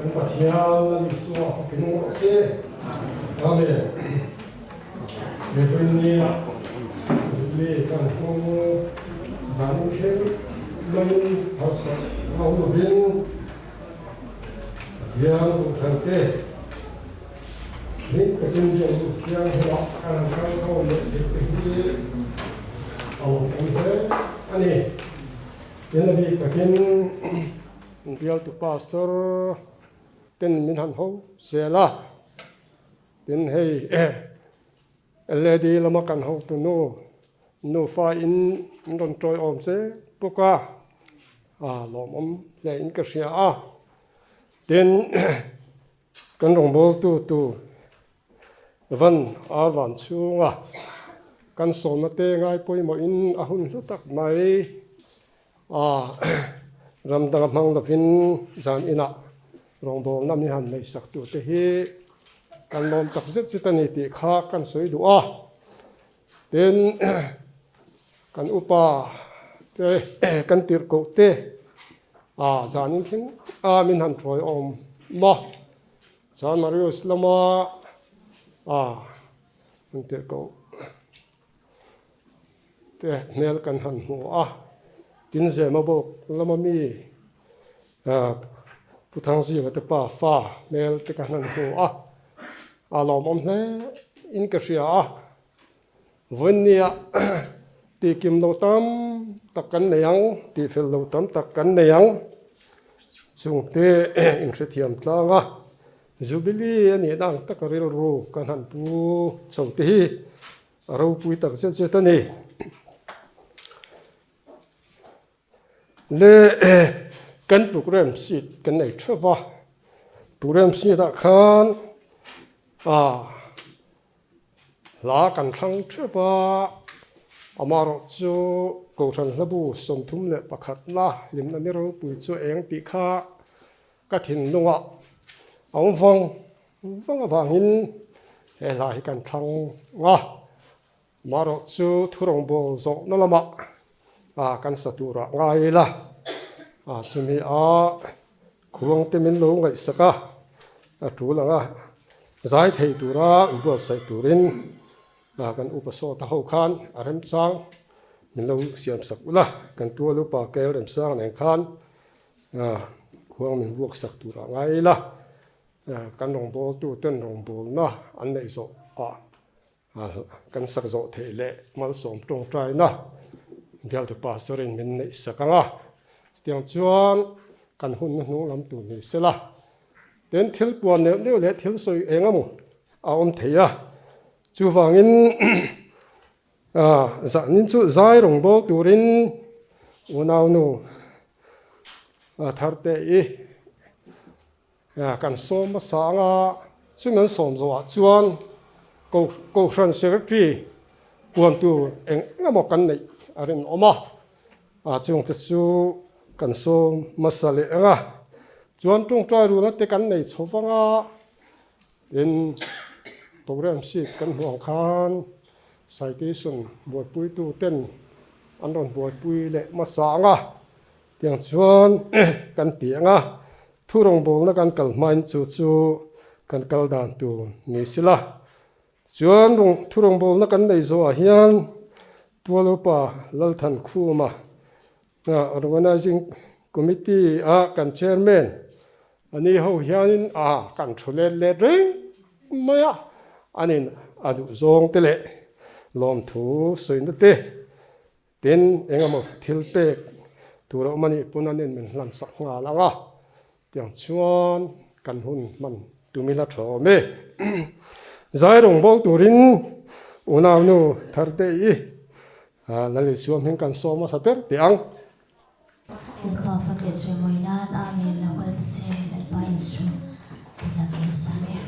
Kan Pathian Lal Isua fakin awm rawh se. Amen. Reverend Nia Jubilee kan hmang zanin thleng maiin harsat a awm lovin Pathian Kohhran te hlim takin biaknu thianghlimah kan han kal khawm leh theih te hi a awm hle a ni. Tin a bik takin bialtu pastor ten min han ho zel a, tin hei LAD lama kan hotu nu nufa in min rawn tawiawm che bawk a, a lawmawm hle in ka hria a, tin kan rawngbawltu tur Van a van chhunga kan sawmna te ngai pawimawhin a hun hlu tak mai a, ram danga hmang lovin zan inah rawngbawlna mi han neihsak tur te hi kan lawm tak zet zet a ni tih kha kan sawi duh a. Tin, kan upa te kan tirhkoh te a zan in thleng a min han tawiawm a. Chuan Marius lama a han tirhkoh te hmel kan han hmu a, tin Zema bawk lama mi Pu Thangzila te pa fa hmel te kan han hmu a, a lawmawm hle in ka hria a. Vawinia tihkim lo tam tak kan nei ang, tihfel lo tam tak kan nei ang. Chungte inhrethiam tlang a, Jubilee a nihna ang taka rilru kan han pu chho te hi a ropui tak zet zet a ni. Le kan program sheet kan nei theuh va, program sheet ah khan Hla kan thlang theuh a, amaherawh chu Kohhran Hlabu 31 na hlimna ni ropui chu eng tih kha ka thinlungah a awm vang vang avangin he hla hi kan thlang a, amaherawh chu thurawngbâwl zawhna lamah kan sa turah ngai ila, chumi a Khuangte min lo ngaihsak a, a tul ang a, zai thei tura inbuatsaih turin kan upa sawta ho khan a remchang min lo siamsak ula, kan tual upa kel remsang nen khan khuang min vuaksak turah ngai ila, kan rawngbawltu ten rawngbawlna an neih zawh ah Kan sak zawh theih leh malsawm tawngtaina bialtu pastor in min neih sak ang a, chutiang chuan kan hun na hnung lam tur ni sela, tin thil puan neuh neuh leh thil sawi eng emaw a awm thei a, chuvangin zahnin chu zai rawng bawl turin unaunu Tharte i Kan sawm hmasa ang a, chumi an sawm zawhah chuan Kohhran Secretary puan tur eng eng emaw kan neih a rinawm a, chungte chu kan sawm hmasa leh ang a, chuan tawngtai runa te kan nei chho vang a, tin program sheet kan hmuh ang khan citation buaipuitu ten an rawn buaipui leh hmasa ang a. Tiang chuan kan ti ang a, thu rawngbawlna kan kal hmain chu chu kan kal dan tur ni sila. Chuan thu rawngbawlna kan nei zawhah hian Tualupa Lalthankhuma Organising Committee a kan Chairman a ni ho hianin a kan thu let let reng mai a, anin a duh zawng te leh lawmthu sawina te Tin, eng emaw thil pek tur a awm a nih pawn an in min hlan sak nghal ang a, tiang chuan kan hun hman tum ila tha awm e. Zai rawngbâwl turin unaunu Tharte i Lal Isua hming kan sawm hmasa ber teh ang. Lalpa fak leh chawimawi nan Amen lo kal ta che Lalpa Isu ti la keu sang e.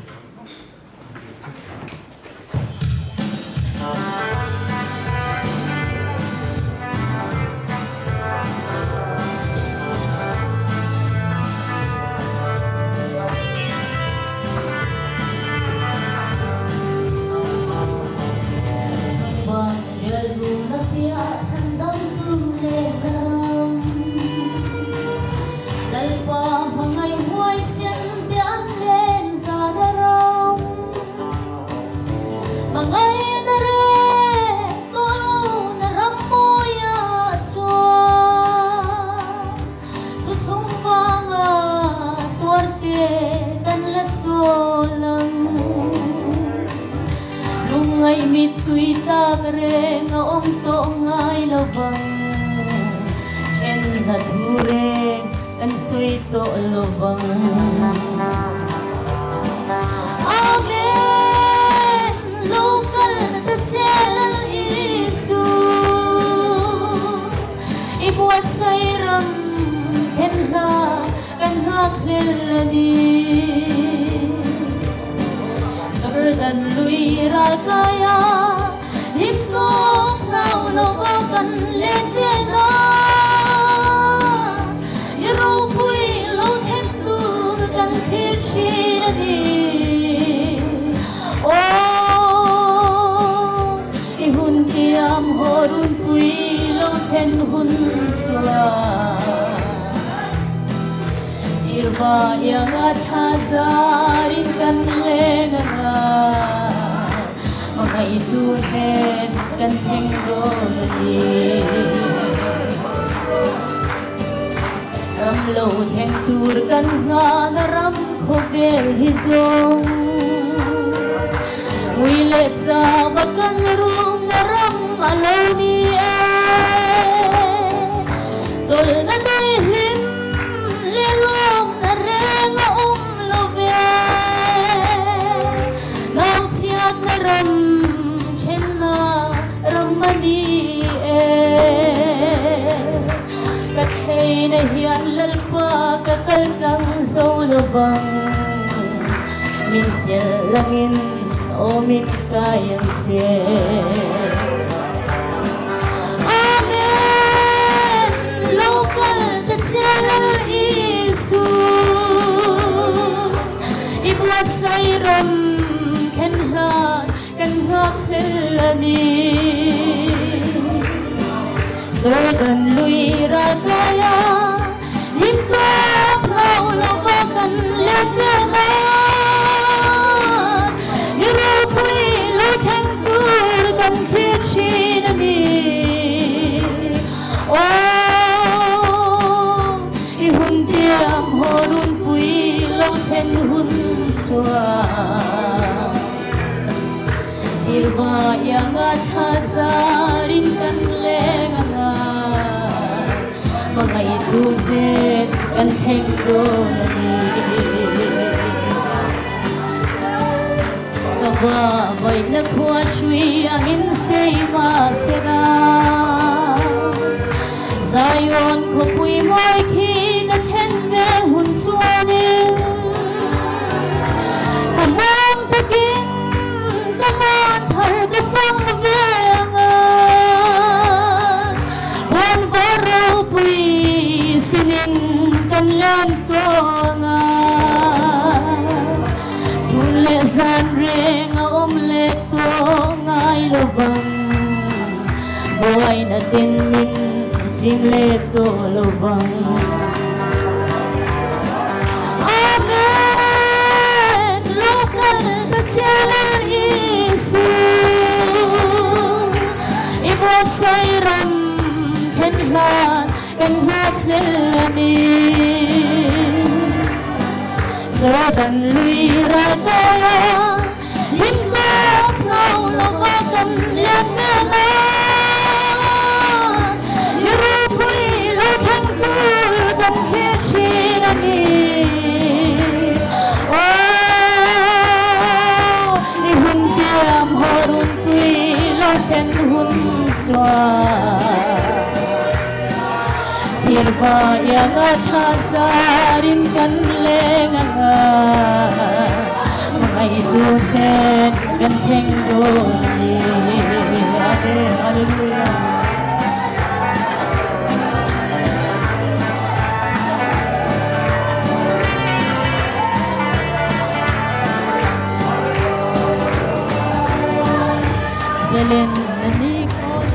sawi tawh lo vang. Amen! Lo kal ta che Lal Isu, i buatsaih ram then hla kan nghak hlel a ni. Jordan lui ral kaia hlim tawp hlau lova kan let ve na. I ropui lo then tur kan thlir thin a ni. Aw, i hun tiam haw runpui lo then hun chuan. Sirva ianga tha zarin kan leng anga, hmangaihtu hnen kan thleng dawn a ni. Ram lo thleng tur kan nghahna ram khawvel hi zawng, ngui leh chava kan rumna ram a lo ni e. Chawlhna daihlim leh lawmna reng a awm lo ve. Nauchhiatna ram thenna ram a ni e. Ka theihna hian Lalpa ka kal tlang zo lo vang. Min chelh langin awmin kai ang che. Amen! Lo kal ta che Lal Isu, i buatsaih ram thlen hlan kan nghak hlel a ni. Jordan lui ral kaia hlim tawp hlau lova kan let ve na. I ropui lo thleng tur kan thlir thin a ni. Aw, i hun tiang haw runpui lo thlen hun chuan. Sirva ianga tha zarin kan leng anga, hmangaihtu hnen kan thleng dawn a ni. Ka va vaihna khua hrui angin sei mahsela, Zion khawpui mawi khi ka thlen ve hun chuanin ka mawng takin ka man thar ka fang ve ang a, puan var ropui sinin kan len tawh ang a, chhun leh zan reng a awm leh tawh ngai lo vang. Buaina ten min chim leh tawh lo vang. Amen! Lo kal ta che Lal Isu, i buatsaih ram then hlan kan nghak hlel a ni. Jordan lui ral kaia Hlim tlawm hlau lova kan lian hmel a, i ropui lo thleng tur kan thlir thin a ni. Aw, i hun tiam haw runpui lo thlen hun chuan sirva ianga tha zarin kan leng anga. Hmangaihtu hnen kan thleng dawn a ni. Amen. Hallelujah. Zalen na ni ko na.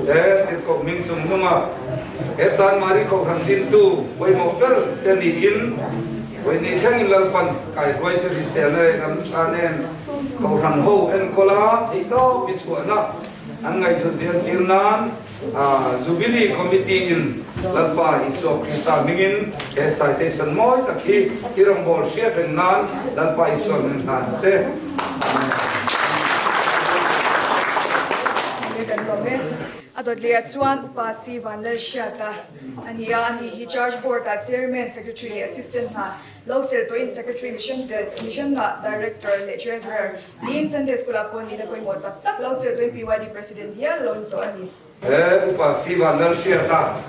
He tirhkoh hming chung hnunga he Chanmari Kohhran dintu pawimawh ber te niin vawiini thlengin Lalpan kaihruai chu hriselna leh lam tha nen Kohhran ho enkawla theihtawp i chhuahna an ngaihhlut zirtir nan Jubilee Committee in. Lalpa Isua Krista hmingin he citation mawi tak hi i rawngbâwl hriat reng nân Lalpa Isua hming hlan a che. Amen. He kan lawm e. A dawt leh ah chuan Upa Si Vanlalhriata a ni a, ani hi Church Board ah Chairman, Secretary leh Assistant hna lo chelh tawhin Secretary, Mission Mission ah Director leh Treasurer niin Sunday School ah pawh nihna pawimawh tak tak lo chelh tawhin PYD President hial lo ni tawh a ni. He Upa Siva Lalhriata,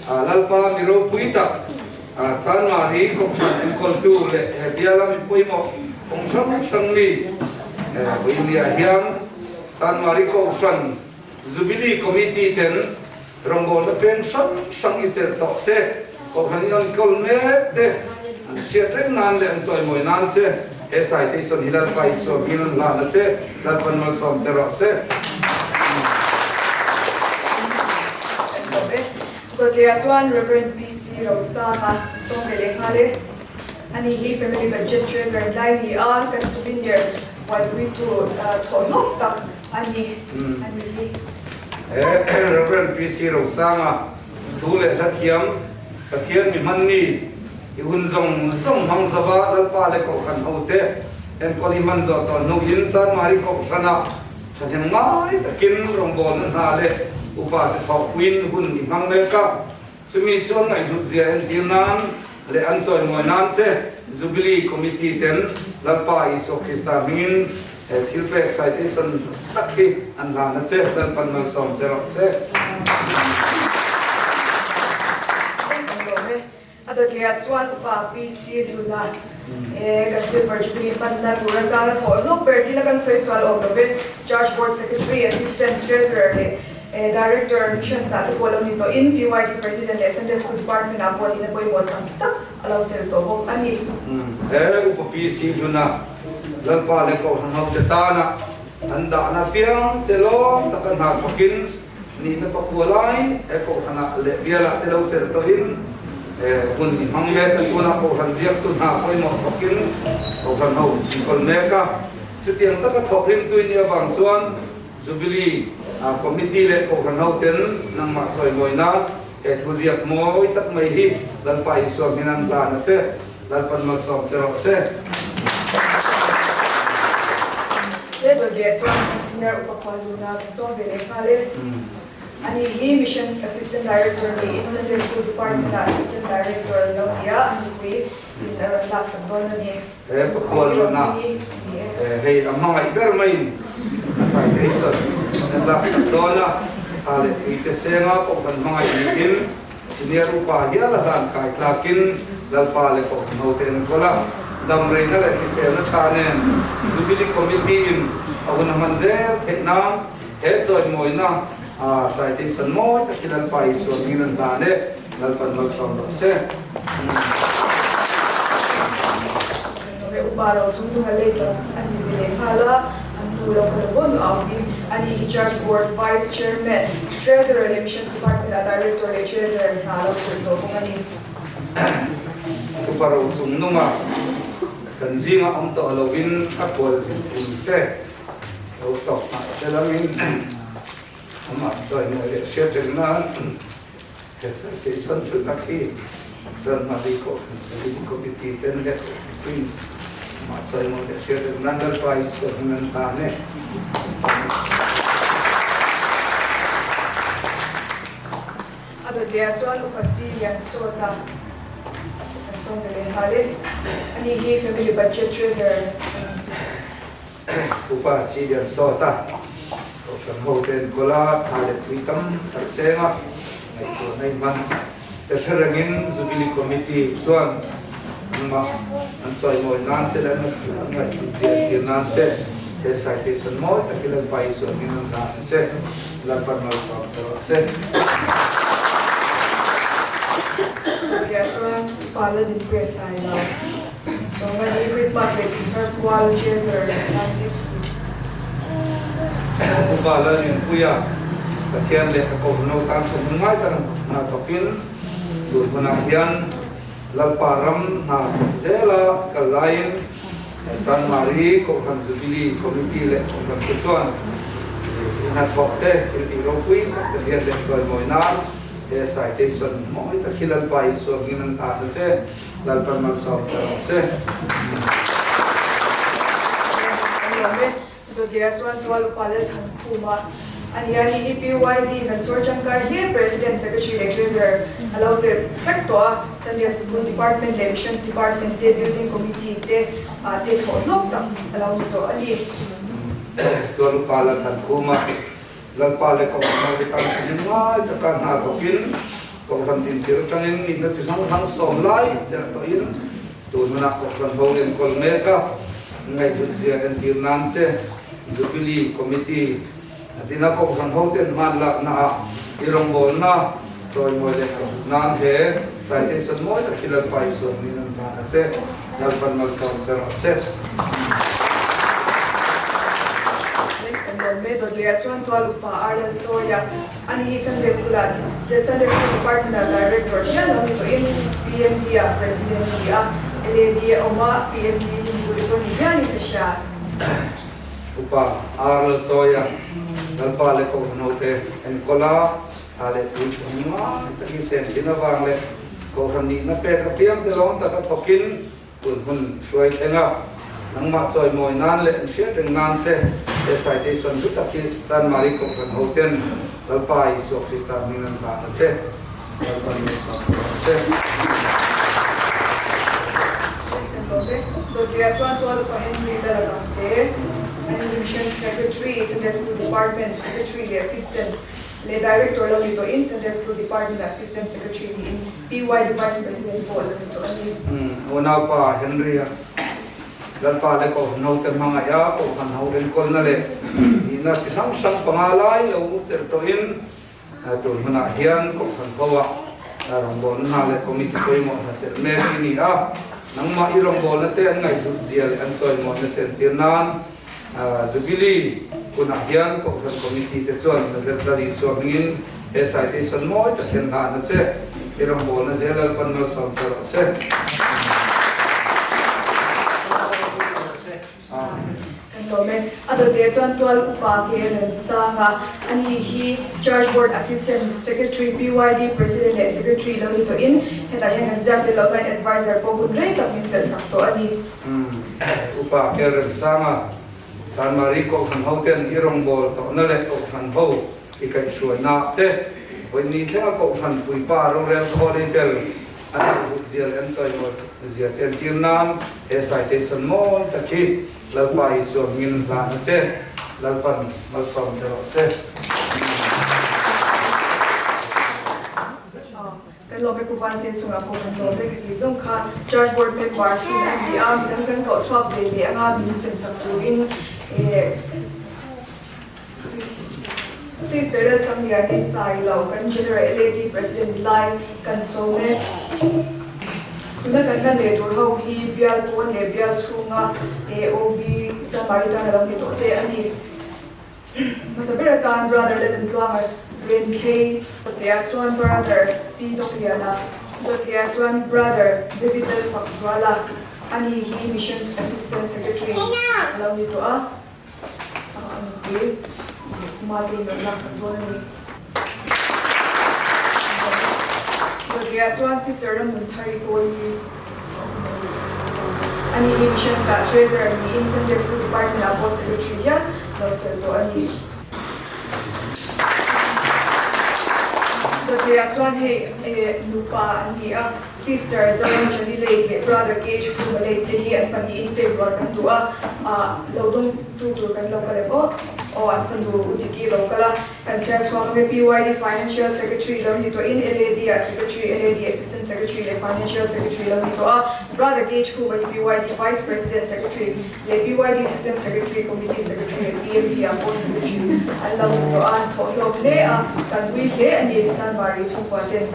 Lalpa mi ropui tak, Chanmari Kohhran enkawltu leh he biala mi pawimawh kawng hrang hrang mi Vawinia hian Chanmari Kohhran Jubilee Committee ten rawngbawlna peng hrang hrang i chelh tawh te, Kohhran i enkawl mek te an hriat reng nan leh an chawimawi nan che he citation hi Lalpa Isua hming an hlan a che, Lalpan malsawm che rawh se. Kan hlawm e. Dawtleiah chuan Rev. PC Rosanga sawm ve leh nghal e. Ani hi Family Budget Treasurer lai ni a, kan souvenir buaipuitu thawh hlawk tak a ni. Ani hi. He Rev. PC Rosanga Thu leh hla thiam, Pathian mi hman mi, i hun zawng zawng hmang zova Lalpa leh Kohhran hote enkawl i hman zawh tawh hnuin Chanmari Kohhranah thahnem ngai takin rawngbawlna hna leh upate thawhpuiin hun i hmang mek a. Chumi chuan ngaihhlut zia entir nan leh an chawimawi nan che Jubilee Committee ten Lalpa Isua Krista hmingin He thil pek citation tak hi an hlan a che, Lalpan malsawm che rawh se. Kan lawm e. A dawtleiah chuan Upa PC Luna e kan Silver Jubilee hmanna tur atana thawh hlawk ber thil a kan sawi sual awm lo ve. Church Board Secretary, Assistant Treasurer leh Director Missions ah te pawh lo ni tawhin PYD President leh Sunday School Department ah pawh nihna pawimawh tam tak a lo chelh tawh bawk a ni. He Upa PC Luna Lalpa leh Kohhran hote tana an dahna piang che lawm taka hna thawkin nihna pakua lai he Kohhranah leh bialah te lo chelh tawhin hun i hmang mek a, tunah Kohhran ziaktu hna pawimawh thawkin Kohhran ho inkawl mek a. Chutiang taka thawk rimtui nih avang chuan Jubilee Committee leh Kohhran hoten nangmah chawimawi nan he thuziak mawi tak mai hi Lalpa Isua hmin an hlan a che. Lalpan malsawm che rawh se. He dawlbia chuan kan senior upa khual luna kan sawm ve leh nghal e. Ani hi Missions Assistant Director niin Sunday School Department ah Assistant Director an lo ni a, an nupui in a rawn laksak dawn a ni. He upa khual luna hei a hmangaih ber maiin a citation an laksak dawn a, tha leh puite senga pawh kan hmangaih niin Senior upa hial a hlan kai tlakin Lalpa leh Kohhran hote an kawl a, dam reina leh hriselna tha nen Jubilee Committee in a hun a hman zel theih nan he chawimawina citation mawi tak hi Lalpa Isua hmingin an hlan e, Lalpan malsawm rawh se. Nove upa lo chung hnung a lei tak a ni ve leh nghal a, an nu lo kha lo bawn au hi a ni hi Church Board Vice Chairman, Treasurer leh Missions Department ah Director leh Treasurer hna lo chhun tawh bawk a ni. Upa ro chung nunga kan zinga awm tawh lovin a kual zin thum te lo tawp hmah se langin amah chawimawi leh hriat reng nan he citation thu tak hi Zanmari Kohhran Jubilee Committee ten leh Queen amah chawimawi leh hriat reng nan Lalpa Isua hming an hlan e. A dawtleiah chuan Upa Si Lian Sawta kan sawm ve leh nghal e. Ani hi Family Budget Treasurer a ni. Upa Si Lian Sawta Kohhran hote enkawl a, tha leh pui tam tak seng a, ngaihtuahna i hman te hre rengin Jubilee Committee chuan anmah an chawimawi nan che leh an ngaihtuah zia entir nan che he citation mawi tak hi Lalpa Isua hming an dah ang che. Lalpan malsawm che rawh se. Chutiah chuan Upa Laldinkue Sailo Sawmani Christmas leh Kumthar Kual Treasurer leh Tan Deputy. Upa Lalrinpuia Pathian leh a kohhran tan thu hmun ngai tak hna thawkin tun hunah hian Lalpa ram hna thawk zela kal laiin Chanmari Kohhran Jubilee Committee leh Kohhran te chuan hnathawk te thil tih ropui tak te hian leh chawimawi nan. He citation mawi tak hi Lalpa Isua hmingin an hlan a che. Lalpan malsawm che rawh se. Kan lawm e. Dawtliah chuan tual upa Lalthankhum a a ni a, hei hi PYD kan chawi tangkai hle. President, Secretary leh Treasurer a lo chelh vek tawh a. Sunday School Department leh Missions Department te, Building Committee te ah te thawh hlawk tak a lo ni tawh a ni. Tual upa Lalthankhum a Lalpa leh Kohhran ho hi tan thahnem ngai taka hna thawkin Kohhran dintir atangin nihna chi hrang hrang sawm lai chelh tawhin tun hunah Kohhran ho enkawl mek a, ngaihhlut zia entir nan che Jubilee Committee a din a, Kohhran ho ten hman lakna ah i rawngbawlna chawimawi leh hlut nan he citation mawi tak hi Lalpa i suamnin an hlan a che, Lalpan malsawm che rawh se. Kan lawm e, Dawtleiah chuan tual upa Arlal Chawia a ni hi Sunday School ah the Sunday School Department ah Director hial lo ni tawhin PMD ah President a ni a, LAD a awm a, PMD dintu te pawh ni hialin ka hria. Upa Arlal Chawia, Lalpa leh Kohhran hote enkawl a, tha leh tui thawm ngai takin sen thin avang leh Kohhran nihna pek apiang te lawm taka thawkin Tun hun hruai thleng a, nangmah chawimawi nan leh an hriat reng nan che he citation hlu tak hi Chanmari Kohhran ho ten Lalpa Isua Krista hming an hlan a che. Lalpa malsawm che rawh se. Kan lawm e. Dawtliah chuan tual upa Henry Lalakam te, ani Mission Secretary, Sunday School Department Secretary leh Assistant leh Director lo ni tawhin Sunday School Department Assistant Secretary niin PYD Vice President pawh la ni tawh a ni. Unaupa Henry-a Lalpa leh Kohhran hote hmangaih a, Kohhran ho enkawlna leh nihna chi hrang hrang panga lai lo chelh tawhin tun hunah hian Kohhran ho-ah rawngbawlna hna leh committee pawimawh hna chelh mek i ni a. Nangmah i rawngbawlna te an ngaihhlut zia leh an chawimawhna chentir nan Jubilee hunah hian Kohhran Committee te chuan Nazareth Lal Isua hmingin he citation mawi tak hian hlan a che. I rawngbawlna zel Lalpan malsawm che rawh se. Kan lawm e. A dawt chuan tual upa ke Remsanga a ni hi Church Board Assistant Secretary, PYD President leh Secretary lo ni tawhin hetah hian kan ziak tel loh hian Adviser pawh hun rei tak min chelhsak tawh a ni. Upa Kel Remsanga, Chanmari Kohhran hoten i rawngbâwl tawhna leh Kohhran ho i kaihhruaina te, vawiin thlenga Kohhran puipa rorel khawl i tel an ngaihhlut zia leh an chawimawi zia chentir nan he citation mawi tak hi Lalpa Isua hmingin hlan a che. Lalpan malsawm che rawh se. Kan lawm e Pu Vante chungah pawh kan lawm e ka tih zawng kha Church Board member chin a ni a, midang kan koh chhuak ve leh anga min sem sak turin eh Sister Lalchangliani Sailo kan General LAD President lai kan sawm e. Tuna kan la leh tur ho hi bial pawn leh bial chhunga AOB Chanmari tan a lo ni tawh te a ni. Hmasa ber atan Brother Lalnuntluanga Renthlei Dawtliah chuan Brother C Dawkliana Dawtliah chuan Brother David Lalfakzuala a ni hi Missions Assistant Secretary a lo ni tawh a, a nupui Kuma te in rawn laksak dawn a ni. Dawtliah chuan Sister Ramnunthari Kawlni A ni hi Missions ah Treasurer niin Sunday School Department ah pawh Secretary hial lo chelh tawh a ni. Dawtleiah chuan hei nupa an ni a, Sister Zoram Johnny Lake leh Brother KH Khuma Lake te hi an pahnihin pek rual kan duh a, lo dawngtu tur kan lo kal em aw? Aw an fanu U Diki lo kal a. Kan chhiar chhuak ame PYD Financial Secretary lo ni tawhin LAD ah Secretary, LAD Assistant Secretary leh Financial Secretary lo ni tawh a, Brother Gage Khuma hi PYD Vice President Secretary leh PYD Assistant Secretary, Committee Secretary leh PMD ah pawh Secretary an lo ni tawh a, an thawh hlawk hle a, kan ui hle a ni Chanmari chhungkua ten.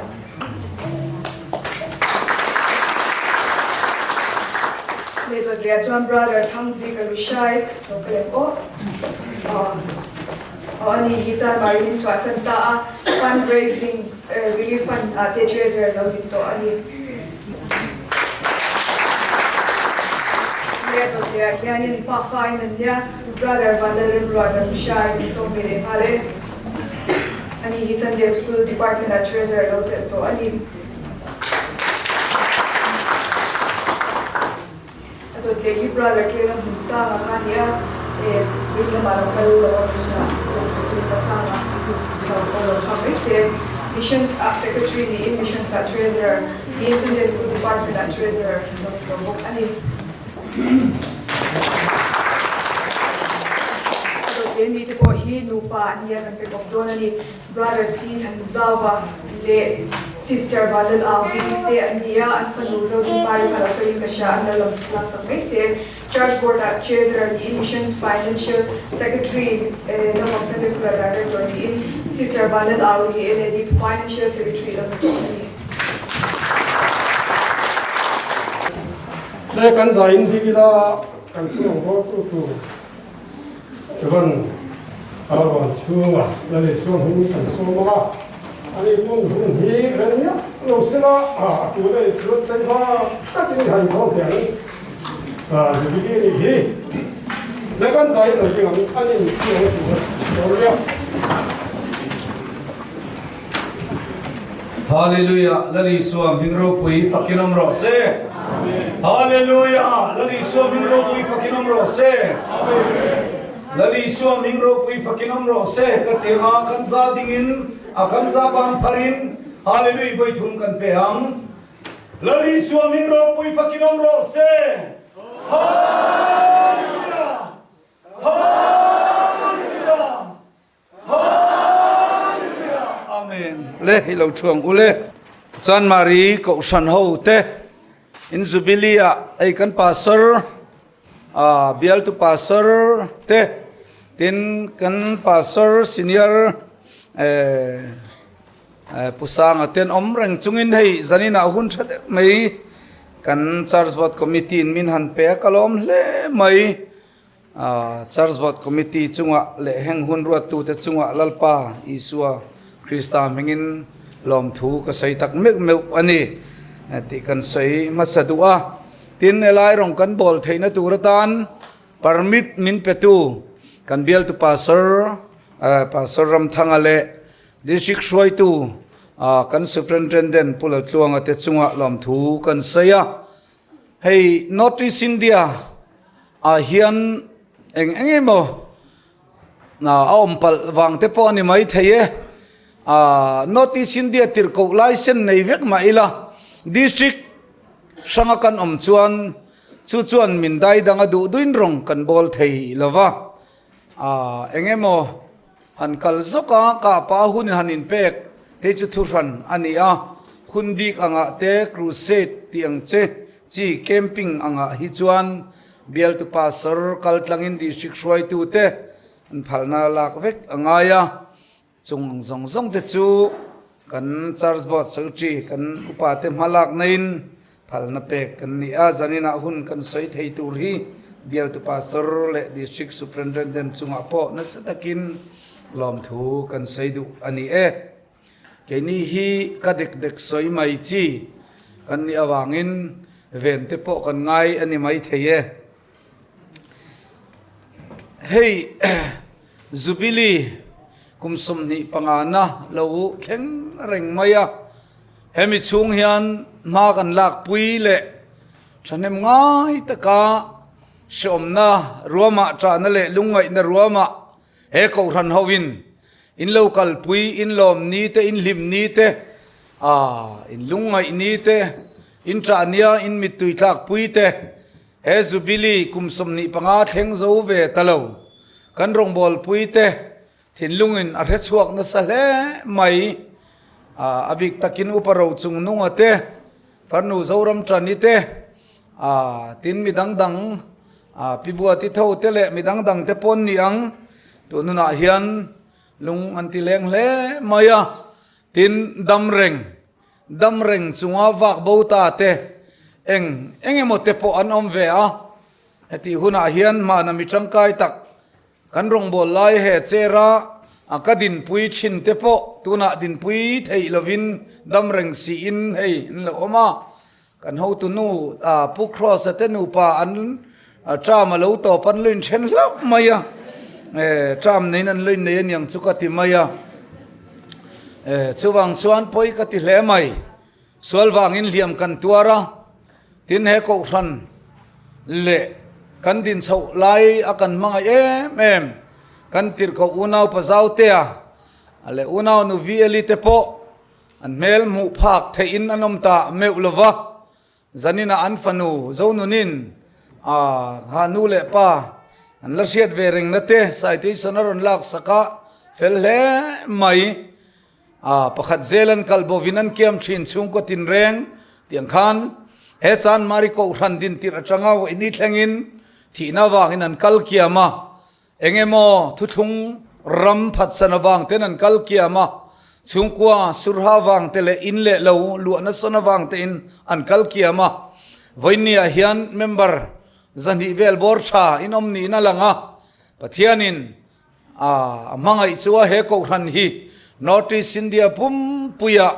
Leh dawt leh ah chuan Brother Thangzika Lushai lo ka lem aw. Aw a ni hi chuan Mari min chhuahsan ta a, fund raising relief fund ah te treasurer lo din tawh a ni. Leh dawt leh ah hianin pa fa in an nia, Brother Vanlalremruata Lushai min sawm ve leh nghal e. Ani hi Sunday School Department-ah Treasurer lo chelh tawh a ni. A dawt leh hi Brother Kela hmun sanga kha a ni a, eh, vei lamah lo kal lo a tunah lo chelhtu pa sanga lo aw lo chhuak mai se. Missions ah Secretary niin Missions ah Treasurer niin Sunday School Department ah Treasurer lo ni tawh bawk a ni. A dawt leh mite pawh hi nupa an nia kan pe kawp dawn a ni. Brother C Thanzauva leh Sister Vanlal Auvi te an ni a, an fanu Zodinpari kha lo kalin ka hria, an lo lam laksak mai se. Church Board ah Treasurer niin Missions Financial Secretary naupang Sunday School ah Director niin Sister Vanlal Auvi hi LAD Financial Secretary lo ni tawh a ni. Tle kan zaiin bik ila kan thu ang bawrtu tur. Evan Arvan chhunga la leh suam hming kan sawm ang a, ani pawn hun hi rem miah lo sela a tul a nih chuan tlaiva takin i han thawm thei ang Jubilee nih hi la kan zai lo ding ang an in thiang tur a nia. Hallelujah Lal Isua hming ropui fakin awm rawh se. Hallelujah Lal Isua hming ropui fakin awm rawh se. Lal Isua hming ropui fakin awm rawh se ka ti anga kan za dingin a kan za ban pharin Hallelujah vawi thum kan pe ang. Lal Isua hming ropui fakin awm rawh se. Hallelujah Hallelujah Hallelujah Amen Le hi lo thuang u le. Chanmari Kohhran ho te in Jubilee ah hei kan pastor ah bialtu pastor te tin kan pastor senior eh Pu Sanga ten awm reng chungin hei zanin ah hun tha deuh mai kan Church Board Committee in min han pe a ka lawm hle mai. Church Board Committee chungah leh heng hun ruattute chungah Lalpa Isua Krista hmingin lawmthu ka sawi tak meuh meuh a ni tih kan sawi hmasa duh a. Tin, helai rawng kan bawl theihna tur atan permit min petu kan bialtu Pastor Pastor Ramthanga leh District hruaitu kan Superintendent Pu Laltluanga te chungah lawmthu kan sawi a. Hei North East India ah hian eng eng emaw a awm palh vang te pawh a ni mai thei e. Ahh North East India tirhkoh license nei vek mah ila district hranga kan awm chuan chu chuan min dai dang a duh duin rawng kan bawl thei lo va. Ahh eng emaw han kal zawk a kahpa hun han inpek te chu thuhran a ni a, hun bik angah te crusade tih ang che chi camping angah hi chuan bialtu pastor kal tlangin district hruaitu te an phalna lak vek a ngai a, chung ang zawng zawng te chu kan church board secretary kan upa te hma lak naiin Phalna pek kan ni a, zaninah hun kan sawi thei tur hi bialtu pastor leh district superintendent chungah pawh nasa takin lawmthu kan sawi duh a ni e. Keini hi ka dek dek sawi mai chi kan nih avangin ven te pawh kan ngai a ni mai thei e. Hei Jubilee kum 25 na lo thleng reng mai a. Hemi chhung hian hma kan lakpui leh thahnem ngai taka hreawmna ruamah ṭahna leh lungngaihna ruamah he kohhran hoin in lo kalpui, in lawm ni te, in hlim ni te, aa in lungngaih ni te, in ṭah nia in mittui tlakpui te, he Jubilee kum 25 thleng zo ve ta lo kan rawngbawlpui te, Thinlungin a hre chhuak nasa hle mai. A bik takin Upa Rochung Nunga te, Farnu Zoram Tani te, tin mi dang dang Pi Buati Tho te leh mi dang dang te pawn ni ang. Tun hunah hian lung an ti leng hle mai a. Tin dam reng, dam reng chunga vak bo ta te eng eng emaw te pawh an awm ve a. Hetih hunah hian hmana mi tangkai tak Kan rawngbâwl lai he chair-a a ka dinpui thin te pawh tunah dinpui theih lovin dam reng siin hei an lo awm a. Kan hotu nu Pu Cross-a te nupa an term a lo tawp an lo inthen hlauh mai a, term neiin an lo innei aniang chu ka ti mai a. Chuvang chuan pawi ka ti hle mai. Sual vangin hliam kan tuar a, tin he kohhran leh kan din chhoh lai a kan hmangaih em em kan tirhkoh unau Pazautea leh unau nu Veli te pawh an hmel hmuh phak theihin an awm ta meuh lo va, zaninah an fanu Zonunin a ha nu leh pa an la hriat ve rengna te citation a rawn laksak a fel hle mai. A pakhat zel an kal bovin an kiam thin chhungkaw tinreng tih ang khan he Chanmari Kohhran din tirh atanga vawiini thlengin thihna avangin an kal kiam a, eng emaw thuthlung ram phatsan avang ten an kal kiam a, chhungkua surha avang te leh in leh lo luahna sawn avang tein an kal kiam a. Vawiinniah hian member 200 vel bawr tha inawm niin a lang a, Pathianin A hmangaih chu a he kohhran hi North East India pumpuia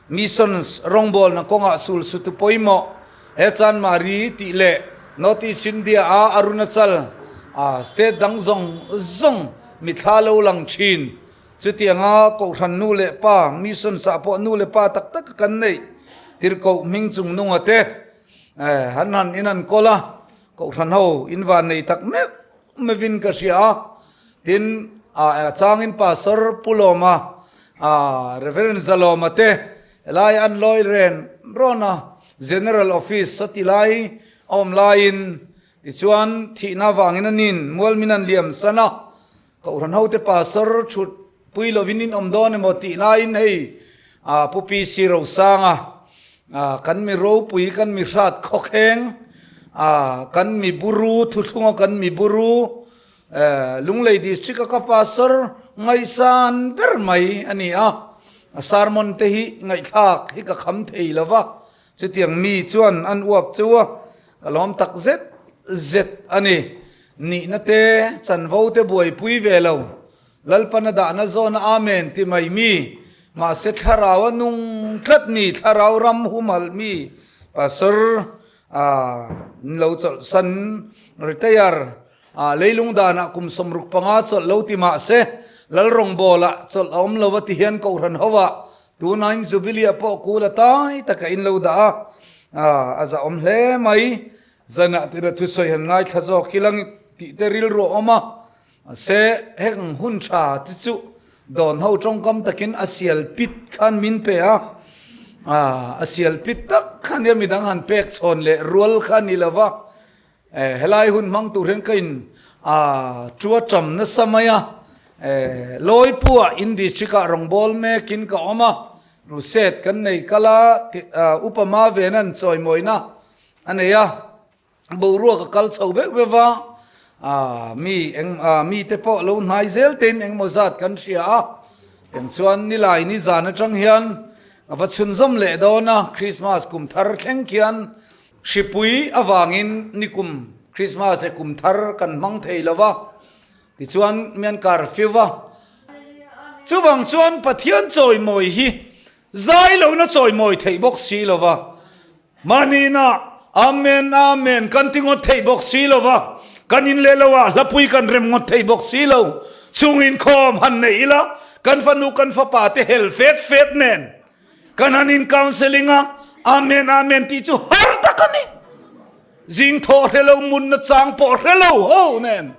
Missions rawngbawlna kawngah sul sutu pawimawh he Chanmari tih leh North East India a Arunachal state dang zawng zawng mithla lo lang thin. Chutianga kohhran nu leh pa Missions ah pawh nu leh pa tak tak kan neih tirhkoh hming chung nunga te han han in an kawl a, kohhran ho in van nei tak meuh Mevin ka hria a, tin a changin Pastor Pu Lawma, Reverend Zalawma te helai an lawi ren rawn a, General Office a ti lai a awm laiin tichuan thihna avangin a nin mualmin an liam san a, Kohhran hote Pastor thut pui lovin in awm dawn emaw tih laiin hei Pu PC Rosanga kan mi ropui kan mi hrat khawkheng kan mi buru thuthlunga kan mi buru Lunglei District a ka pastor ngaihsan ber mai a ni a, a sermon te hi ngaihthlak hi ka kham thei lo va, chutiang mi chuan an uap chu a ka lawm tak zet zet a ni. Nihna te chanvo te buaipui ve lo. Lalpana dahna zawna Amen ti mai mi, mahse thlarau a nung tlat mi, thlarau ram humhalh mi, Pastor ah lo chawlh san retire ah leilung danah kum 65 chawlh lo ti mahse Lalrawngbawlah chawlh a awm lo a ti hian Kohhran ho ah tunain Jubilee ah pawh kul a tai taka in lo dah a, a zahawm hle mai. Zanah tira thusawi han ngaithla zawk hi lang tih te rilru a awm a, mahse heng hun tha te chu dawn ho tawngkam takin a sial pit khan min pe a, a sial pit tak kha nia midang han pek chhawn leh rual kha a ni lo va, helai hun hmang tur hian ka in tua tam nasa mai a, Lawipuah in district ah rawngbâwl mêkin ka awm a, crusade kan nei kal a, upa ma venan chawimawina A nei a, boruak a kal chho veuh veuh va, aah mi eng aah mite pawh lo hnai zel tein engemaw zat kan hria a, eng chuan nilai ni zan atang hian a va chhunzawm leh dawn a, Christmas kum thar thleng khian hripui avangin nikum Christmas leh kum thar kan hmang thei lo va, tichuan mian curfew va. Chuvang chuan Pathian chawimawi hi zai lohna chawimawi theih bawk si lo va. Mahniina Amen, Amen kan ti ngawt theih bawk si lo va, kan in leh lo ah hlapui kan rem ngawt thei bawk si lo. Chung inkhawm han neih ila, kan fanu kan fapa te hel fet fet nen kan han in counselling a, Amen, Amen tih chu har tak a ni. Zing thawh hre lo, munna chang pawh hre lo ho nen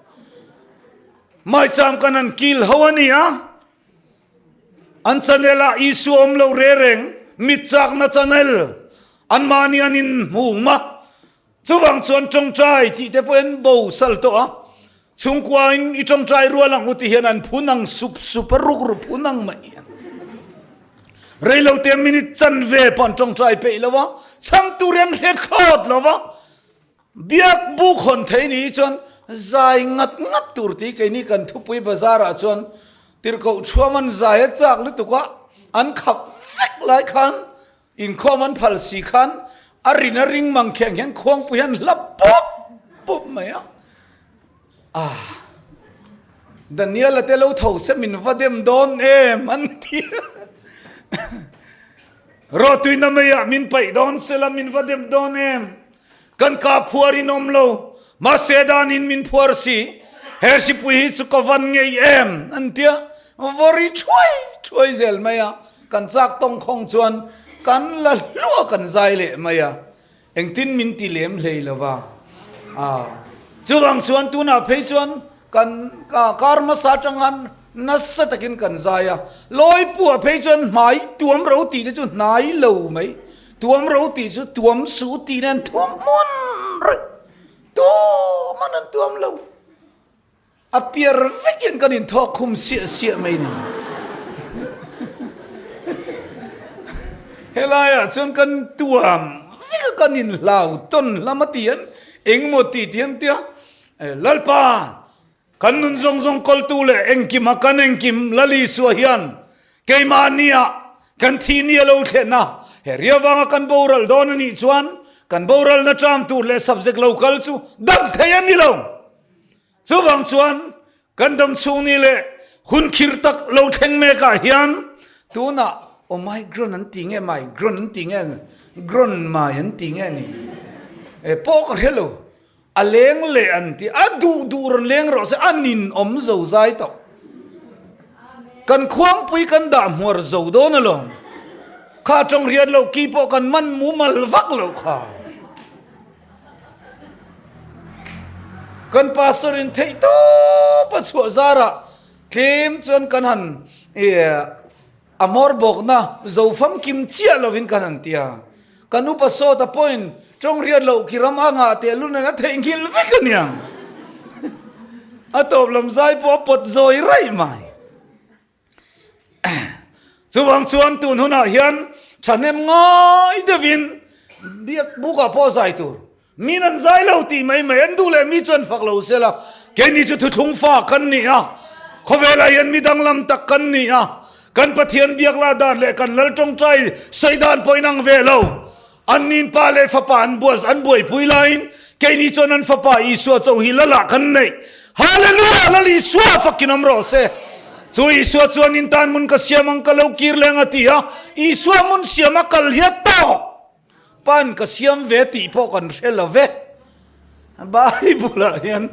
maicham kan han kil ho a ni a. An channel ah Isua awm lo re reng, mit chakna channel anmahni an in hmung a, chuvang chuan tawngtai tih te pawh in bo sal tawh a, chhungkua in i tawngtai rual ang u ti hian an phun ang sup sup a, ruk ru phun ang mai hian reilote minute chanve pawh an tawngtai peih lo a, chhang tur hi an hre thlawt lo va. Biak buk hawn thei ni chuan zai ngat ngat tur tih keini kan thupui bazar ah chuan tirhkoh thuam an zai a chak lutuk a, an khap vek lai khan inkhawm an phal si khan a rin a ring mang kheng hian khuangpui hian hla pup pup mai a. Ah Daniel-a te lo tho se min va dem dawn em an ti a. Rawtuina meiah min paih dawn sela min va dem dawn em? Kan ka phuar in awm lo, mahse danin min phuar si. He hripui hi chu ka van ngei em? an ti a, vawri thuai thuai zel mai a. kan chak tawngkhawng chuan kan la hluah kan zai leh mai a. Engtin min ti lem hlei lo va. Chuvang chuan tunah phei chuan kan kar hmasa atang khan nasa takin kan zai a. Lawipuah phei chuan hmai tuam ro tih te chu hnai lo mai. Tuam ro tih chu tuam suh tih nen thuam hmun reng. Tuman an tuam lo. A piar vekin kan inthawk khum siah siah mai ni. Helaiah chuan kan tuam vek a, kan inhlau tawn hlama ti hian engmaw ti ti an tia, Lalpa, kan nun zawng zawng kawltu leh engkima kan engkim Lal Isua hian keimahnia kan thih ni a lo thlen a, he ria vanga kan boral dawn a nih chuan kan boralna ṭam tur leh subject lo kal chu dang thei a ni lo. Chuvang chuan kan dam chhung ni leh hun khirh tak lo thleng mek ah hian tunah aw mai gron an ti nge mai gron an ti nge gron mai an ti nge ni e pawh ka hre lo a leng leh an ti a duh duh rawn leng rawh se a nin awm zo zai tawh kan khuangpui kan dah hmuar zo dawn alawm kha tawng riat lo ki pawh kan man mumal vak lo kha. Kan pastor in theih tawp a chhuah zarah tlem chuan kan han a hmawr bawkna zo famkim chiah lovin kan han ti a. Kan upa sawta pawhin tawng riat loh ki ram a ngah teh lun a theihnghilh vek a niang. A tawp lam zai pawh a pawt zawi raih mai. Chuvang chuan tun hunah hian thahnem ngai deuhin biak bukah pawh zai tur. Min an zai lo tih mai mai an duh leh mi chuan fak lo se la, keini chu thuthlung fa kan ni a, khawvelah hian mi danglam tak kan ni a, kan Pathian biak lah dan leh kan lal tawngtai sawi dan pawh inang ve lo. An nin pa leh fapa an buas an buaipui laiin keini chuan an fapa Isua cho hi Lalah kan neih. Hallelujah! Lal Isua fakin awm rawh se. Chu Isua chuan in tan hmun ka siam ang ka lo kir leng a ti a, Isua hmun siam a kal hi a tawk. Pan ka siam ve tih pawh kan hre lo ve. Bible ah hian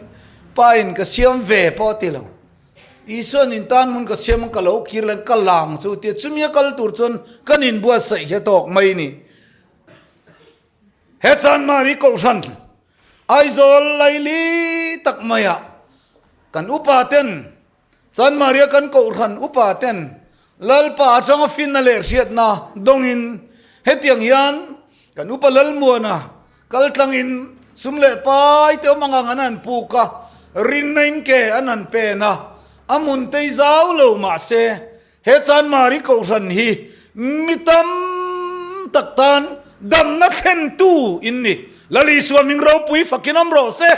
pa in ka siam ve pawh a ti lo. Isuan in tan hmun ka siam ang ka lo kir leh ka lang chu tia chumi a kal tur chuan kan inbuatsaih hi a tawk mai ni. He Chanmari Kohhran Aizawl laili tak maiah kan upa ten Chanmaria kan Kohhran upa ten Lalpa atanga finna leh hriatna dawngin hetiang hian kan upa Lalmuana Kal tlangin sum leh pai te awm ang ang an han puk a, rinna in ke an han pen a, a hmun tei zau lo mahse he Chanmari Kohhran hi mi tam tak tan damna thlentu in ni. Lal Isua hming ropui fakin awm rawh se.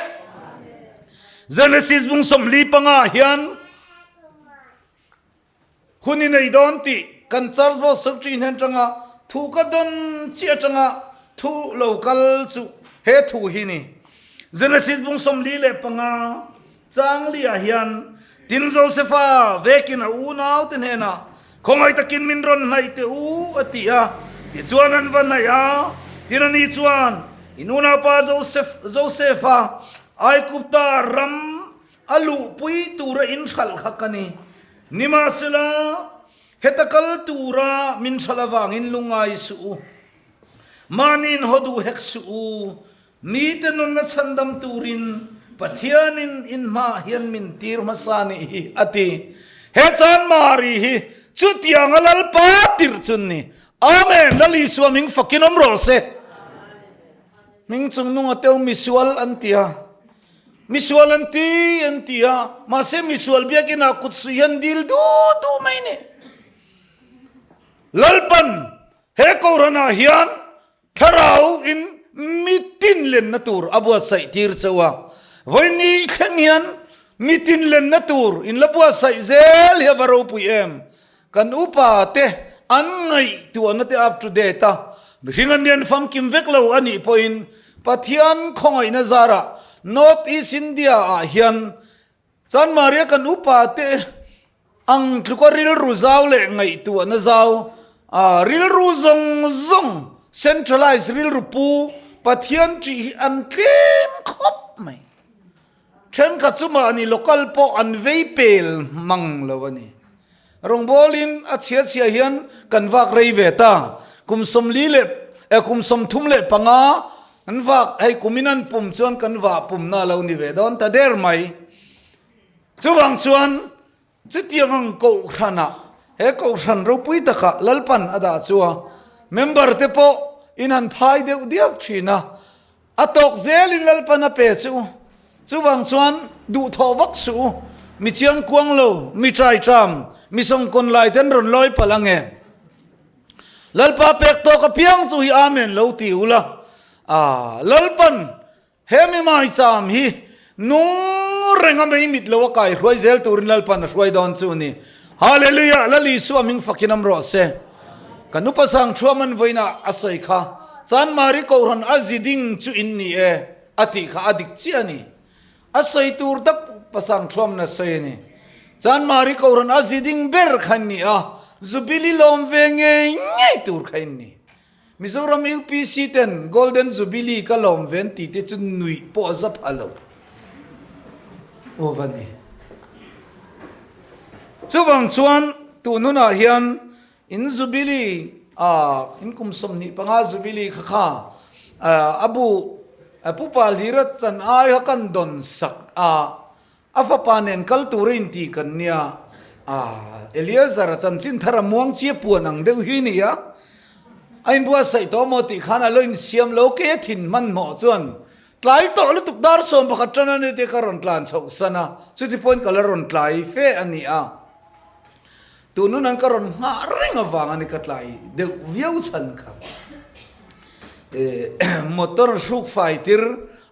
Genesis bung 45 ah hian Hun i nei dawn tih kan Church Board Secretary hnen atanga thu ka dawn chiah atanga thu lo kal chu he thu hi ni. Genesis bung 45 changli-ah hian tin Josepha vekin a unaute hnenah khawngaih takin min rawn hnaih teh u a ti a, tichuan an va hnaih a, tin ani chuan in unaupa Joseph Josepha Aigupta ram a luhpui tura inhralh kha ka ni. Nimahsela, heta kal tura min hralh avangin lungngai suh u. Mahniin haw duh hek suh u. Mite nunna chhandam turin Pathianin in hmaah hian min tir hmasa nih hi, a ti. He chan Mari hi chutianga Lalpa tirh chun ni. Amen! Lal Isua hming fakin awm rawh se. Hming chungnunga teu misual an ti a. Misual an ti an ti a, mahse misual biakinah kut suih hian dil duh duh mai ni. Lalpan he Kohhranah hian thlarau in mitin lenna tur a buatsaih tir cheu a, vawiin thleng hian mitin lenna tur in la buatsaih zel hi a va ropui em. Kan upa te an ngaihtuahna te up to date a, mihring an lian famkim vek lo a nih pawhin Pathian khawngaihna zarah North East India ah hian Chanmaria kan upa te ang tluka rilru zau leh ngaihtuahna zau, rilru zawng zawng centralize rilru pu Pathian ṭih hi an tlem khawp mai. Thenkhat chu mahni local pawh an vei pel mang lo a ni. Rawngbawlin a chhia chhia hian kan vak rei ve ta. Kum 45 leh eh kum 35 an vak hei kumin an pum chuan kan vah pumna a lo ni ve dawn ta der mai. Chuvang chuan chutiang ang kohhranah he kohhran ropui takah Lalpan a dah chu a member te pawh in han phai deuh diak thin a. A tawk zelin Lalpan a pe che u. Chuvang chuan duhthawh vak suh u. Mi chiang kuang lo, mi trai tram, mi sawngkawn lai ten rawn lawi palh ang e. Lalpa pek tawk apiang chu hi Amen lo ti u la. Aa, Lalpan he mi maicham hi nung renga mei mit lo a kai hruai zel turin Lalpan a hruai dawn chu a ni. Hallelujah! Lal Isua hming fakin am rawh se. Ka nupa sang thuam an vawiinah a sawi kha, Chanmari Kohhran a zi ding chu in ni e, a tih kha a dik chiah a ni. A sawi tur tak pa sang thuamna sawi a ni. Chanmari Kohhran a zi ding ber kha in ni a, Jubilee lawm ve ngei ngei tur kha in ni. Mizoram UPC ten Golden Jubilee ka lawm ve an tih te chu nuih pawh a za pha lo. Aw va ni. Chuvang chuan tun hunah hian in Jubilee ah in kum 25 Jubilee kha kha a bu Pupa Hlira chan ai kha kan dawn sak a A fapa nen kal tur a inti kan nia, ah, Eleazar a chanchin thar a muang chi a puan ang deuh hi nia, a inbuatsaih tawh maw tih khan a lo insiam lo ke a thin hmanhmawh chuan tlai tawh lutuk dar 11 tan a ni te ka rawn tlan chhoh san a, chuti pawhin ka la rawn tlai fe a ni a. Tun hun an ka rawn nghah reng avang a ni ka tlai deuh viau chhan kha. Motor hruk fai tir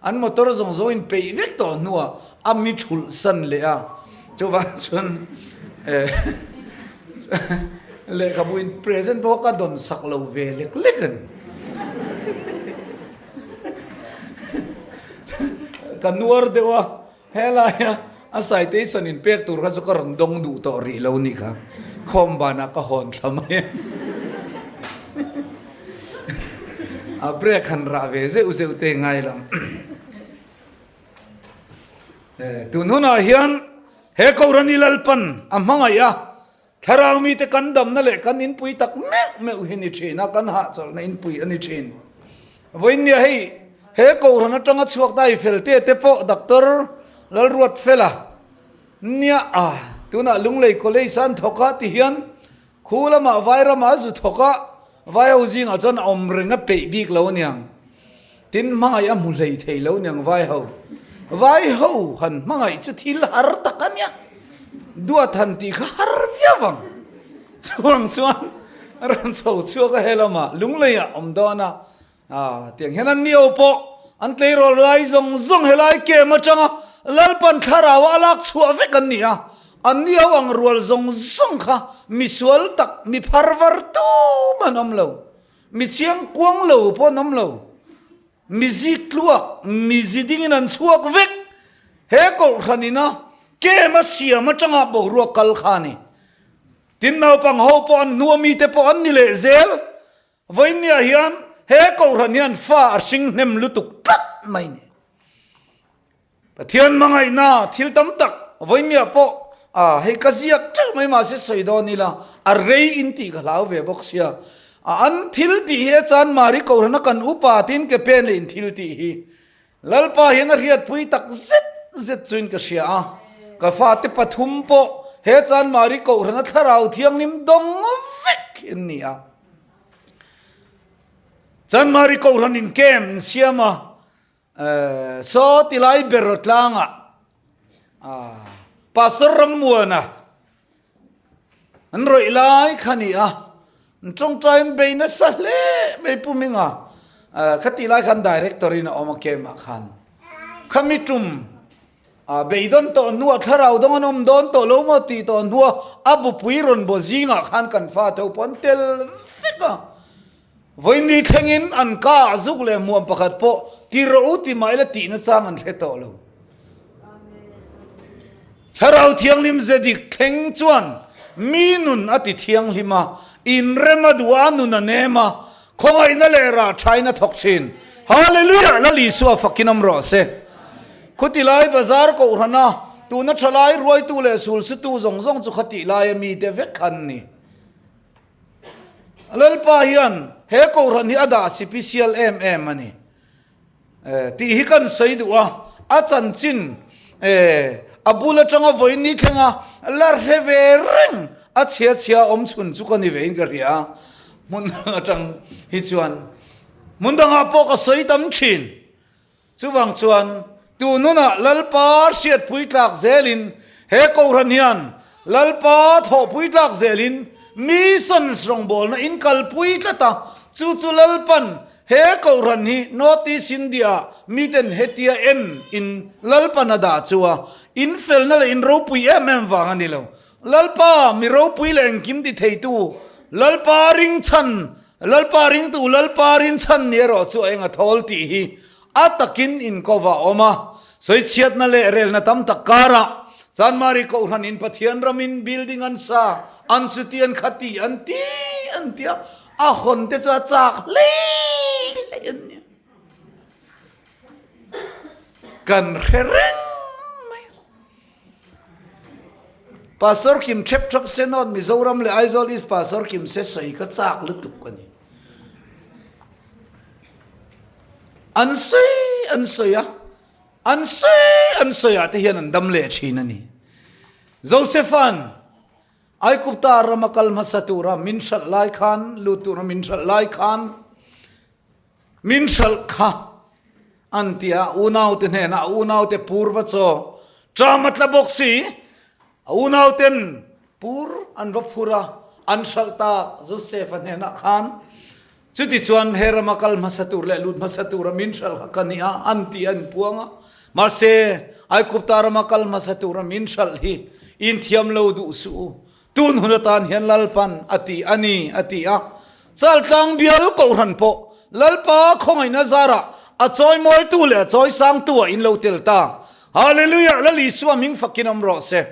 an motor zawng zawng in peih vek tawh hnuah a mi thulh san leh a, chuvang chuan lehkhabu in present pawh ka dawn sak lo ve lek lek a ni. Ka nuar deuh a. Helaia a citation in pek tur kha chu ka rawn dawng duh tawh rih lo ni kha. Khawm banah ka hawn thla mai a. A break han rah ve zeuh zeuh te ngai lo. Tun hunah hian he Kohhran-i Lalpan a hmangaih a, Thlarau mite kan damna leh kan inpui tak meuh meuh hi ni thin a, kan hahchawlhna inpui a ni thin. Vawiinnia hei he Kohhran atanga chhuak dai fel te te pawh Doctor Lalruatfela nia a tunah Lunglei College a an thawk a ti hian khu lamah Vairamah a zu thawk a, Vaiho zingah chuan a awm reng a peih bik lo aniang. Tin hmangaih a hmu hlei thei lo niang Vaiho. Vaiho han hmangaih chu thil har tak a nia. Duat han tih kha har viau ang. Chuang chuan a rawn chho chhuak a helamah Lungleiah awm dawn a. Aa tiang hian an nio pawh an tleirawl lai zawng zawng helai kem atanga Lalpan thlarau a lak chhuah vek an ni a. An nio ang rual zawng zawng kha misual tak mi phar var tum an awm lo. Mi chiang kuang lo pawh an awm lo. Mi zik tluak, mi zi dingin an chhuak vek. He Kohhran ina kem a siam atanga boruak kal kha a ni. Tin naupang ho pawh an hnua mite pawh an ni leh zel. Vawiinniah hian he Kohhran hian fa a hring hnem lutuk tlat mai ni. Pathian hmangaihna thil tam tak vawiinniah pawh a hei ka ziak teuh mai mahse sawi dawn ila a rei in tih ka hlau ve bawk sia. A an thil tih hi a chan Mari Kohhrana kan upa tin ke pen leh in thil tih hi Lalpa hian a hriatpui tak zet zet chuin ka hria a. Ka fate pathum pawh he chan Mari Kohhrana thlarau thianghlim dawng vek hi an ni a. Chan Mari Kohhran in camp in siam a. Saw tilai ber tlangah Pastor Rammuana an rawih lai kha ni a, an tawngtaiin bei nasa hle mai Pu Hminga khatih lai khan Director in a awm a camp ah khan khami tum beidawn tawh hnuah thlarau dawng an awm dawn tawh lo maw tih tawh hnuah a bupui rawn baw zingah khan kan fate ho pawh an tel vek a. Vawini thlengin an ka ah zuk leh hmuam pakhat pawh ti rawh u ti mah ila tihna chang an hre tawh lo. Thlarau Thianghlim ze dik thleng chuan mi nun a ti thianghlim a, inrem a duh a, a nun a nem a, khawngaihna leh rah thain a thawk thin. Hallelujah! Lal Isua fakin awm rawh se. Khutilai bazar kohhrana. Tuna thalai ruaitu leh sulsutu zawng zawng chu khatih laia mite vek an ni. Lalpa hian he kohhran hi a dah sipisial em em a ni tih hi kan sawi duh a, a chanchin a bul atanga vawiin ni thlenga la hre ve reng a chhia chhia awm chhun chu ka ni vein ka hria a, hmun dang atang hi chuan hmun dangah pawh ka sawi tam thin. Chuvang chuan tununah Lalpa hriatpui tlak zelin he Kohhran hian Lalpa thawhpui tlak zelin Missions rawngbawlna in kalpui tlat a, chu chu Lalpan he Kohhran hi North East India ah miten hetia en in Lalpan a dah chu a in felna leh in ropui em em vang a ni lo. Lalpa mi ropui leh engkim ti theitu Lalpa ringchhan Lalpa ringtu Lalpa rinchhan ni erawh chu a eng a thawl tih hi a takin inkawva a awm a. Sawichhiatna leh relna tam tak karah Chanmari Kohhran in Pathian ramin building an sa, an chuti an khati an ti an ti a, a hawn te chu a chak hlei hlei an nia. Kan hre reng mai. Pastor Kim thep thap se North Mizoram leh Aizawl East Pastor Kim se sawi ka chak lutuk a ni. An sawi an sawi a, an sawi an sawi ah te hian an dam leh thin a ni. Josephan Aigupta rama kal hmasa tura min hralh lai khan, lut tura min hralh lai khan, Min hralh kha an ti a, unaute hnenah a unaute pur va chaw ṭam a tla bawk si. A unauten pur an va phur a, an hralh tak Josefa hnenah khan. Chutichuan he rama kal hmasa tur leh lut hmasa tura min hralh kha ka ni a, an ti a, an puang a. Mahse, Aigupta rama kal hmasa tura min hralh hi inthiam lo duh suh u. Tun hun atan hian Lalpan a ti a ni, a ti a. Chaltlang bial Kohhran pawh Lalpa khawngaihna zarah a chawimawitu leh a chawisangtu ah in lo tel ta. Hallelujah! Lal Isua hming fakin awm rawh se.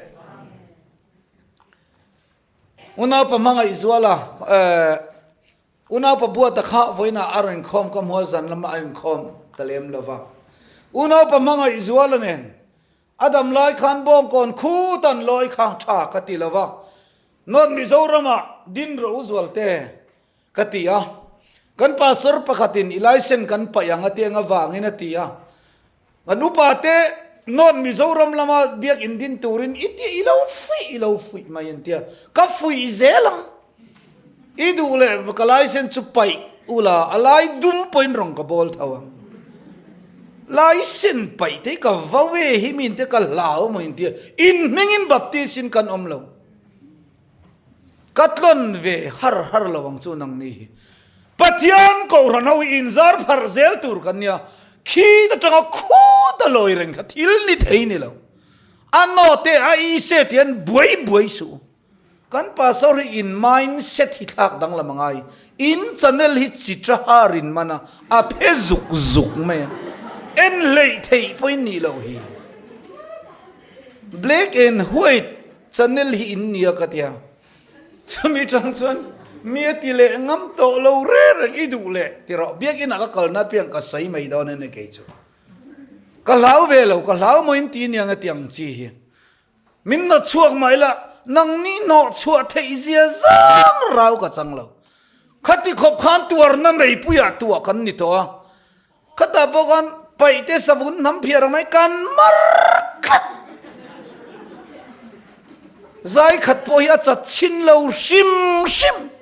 Unaupa hmangaihzuala eh Unaupa Buata kha vawiinah a rawn inkhawm ka hmu a, zan lamah a inkhawm ta lem lo va. Unaupa hmangaihzuala nen A dam lai khan bawngkawn khut an lawi kha tha ka ti lo va, North Mizoram-ah din rawh u zualte ka ti a. Kan pastor pakhatin i licence kan paih ang a ti ang avangin a ti a. Kan upa te North Mizoram lama biakinn din turin i ti i lo fuih i lo fuih mai an ti a, ka fuih zel ang. I duh leh ka licence chu paih ula a lai dum pawhin rawn ka bawl tho ang. Licence paih te hi ka vau e hi mi inte ka hlau maw intia in hmingin baptist in kan awm lo. Ka tlawn ve har har lo ang chu nang ni hi. Pathian Kohhran ho hi inzar pharh zel tur kan nia, khi atanga khut a lawi reng kha thil ni thei ni lo. A naw te a i se ti an buai buai suh. Kan pastor hi in mind set hi thlak danglam a ngai. In channel hi chitra har in man a, a phe zuk zuk mai a. En hleih theih pawhin nih loh hi. Black and white channel hi in nia ka tia. Chumi tang chuan mi a ti leh ngam tawh lo reng reng i duh leh ti rawh. Biakinah ka kalna apiang ka sawi mai dawn a ni kei chu. Ka hlau ve lo, ka hlau maw in ti nia nge tiang chi hi. Min nawt chhuak mah ila, nangni hnawh chhuah theih zia zang rau ka chang lo. Khati khawp khan tuarna meipuiah tuah kan ni tawh a. Khatah pawh khan paihte savun hnam phiar ang mai kan mar tlat. Zai khat pawh hi a chat chhin lo hrim hrim.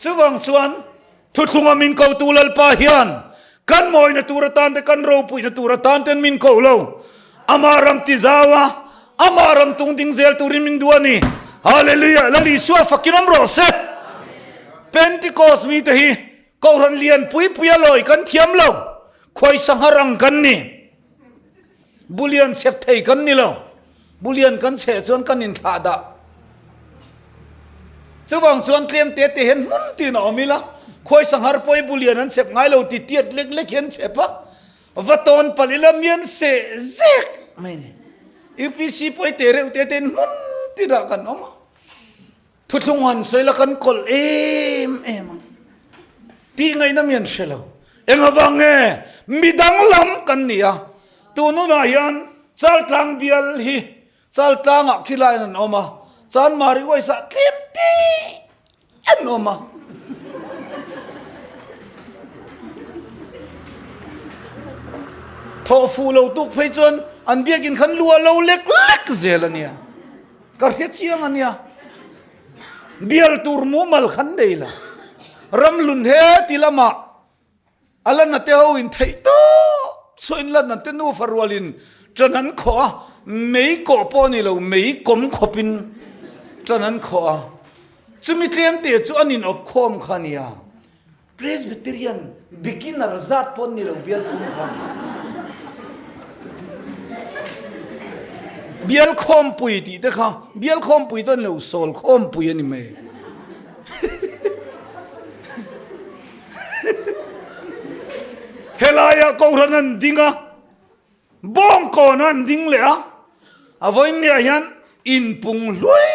Chuvang chuan Thuthlunga min kotu Lalpa hian kan mawina tur atan te kan ropuina tur atan ten min ko lo. Ama ram ti zau a, ama ram tung ding zel turin min duh a ni. Hallelujah! Lal Isua fakin awm rawh se. Pentecost mite hi Kohhran lian pui pui a lawi kan thiam lo. Khuai sangha rang kan ni. Bulian chep thei kan ni lo. Bulian kan cheh chuan kan inthlah dah. Chuvang chuan tlem te te hian hmun tin a awm ila, khuai sanghar pawh hi bulian an chep ngai lo ti tiat lek lek hian chep a, va tawn palh ila mian seh zek mai a ni. UPC pawh hi te reuh te te in hmun tinah kan awm a. Thuthlung han sawi la kan kawlh em em ang tih ngaihna mi an hre lo. Eng avang nge midang lam kan ni a, tun hunah hian. Chaltlang bial hi Chaltlangah khilaiin an awm a, Chanmari uaisah tlem te an awm a. Thawh fuh lo tuk phei chuan an biakin khan lu a lo lek lek zel a nia. Ka hre chiang a nia. Bial tur mumal khan nei lo. Ramlun he ti lamah A la nate ho in theih tawp chu in la nate nufa rual in tan an khawh a, mei kawh pawh a ni lo, mei kawm khawp in tan an khawh a, chumi tlem te chu an in awp khawm kha a nia, Presbyterian beginner zat pawh an ni lo bial pum kha. Bial khawmpui tih te kha bial khawmpui te a ni lo, sawl khawmpui a ni mai. Helaiah Kohhran an ding a, Bawngkawn an ding leh a, a vawiinniah hian inpung hluai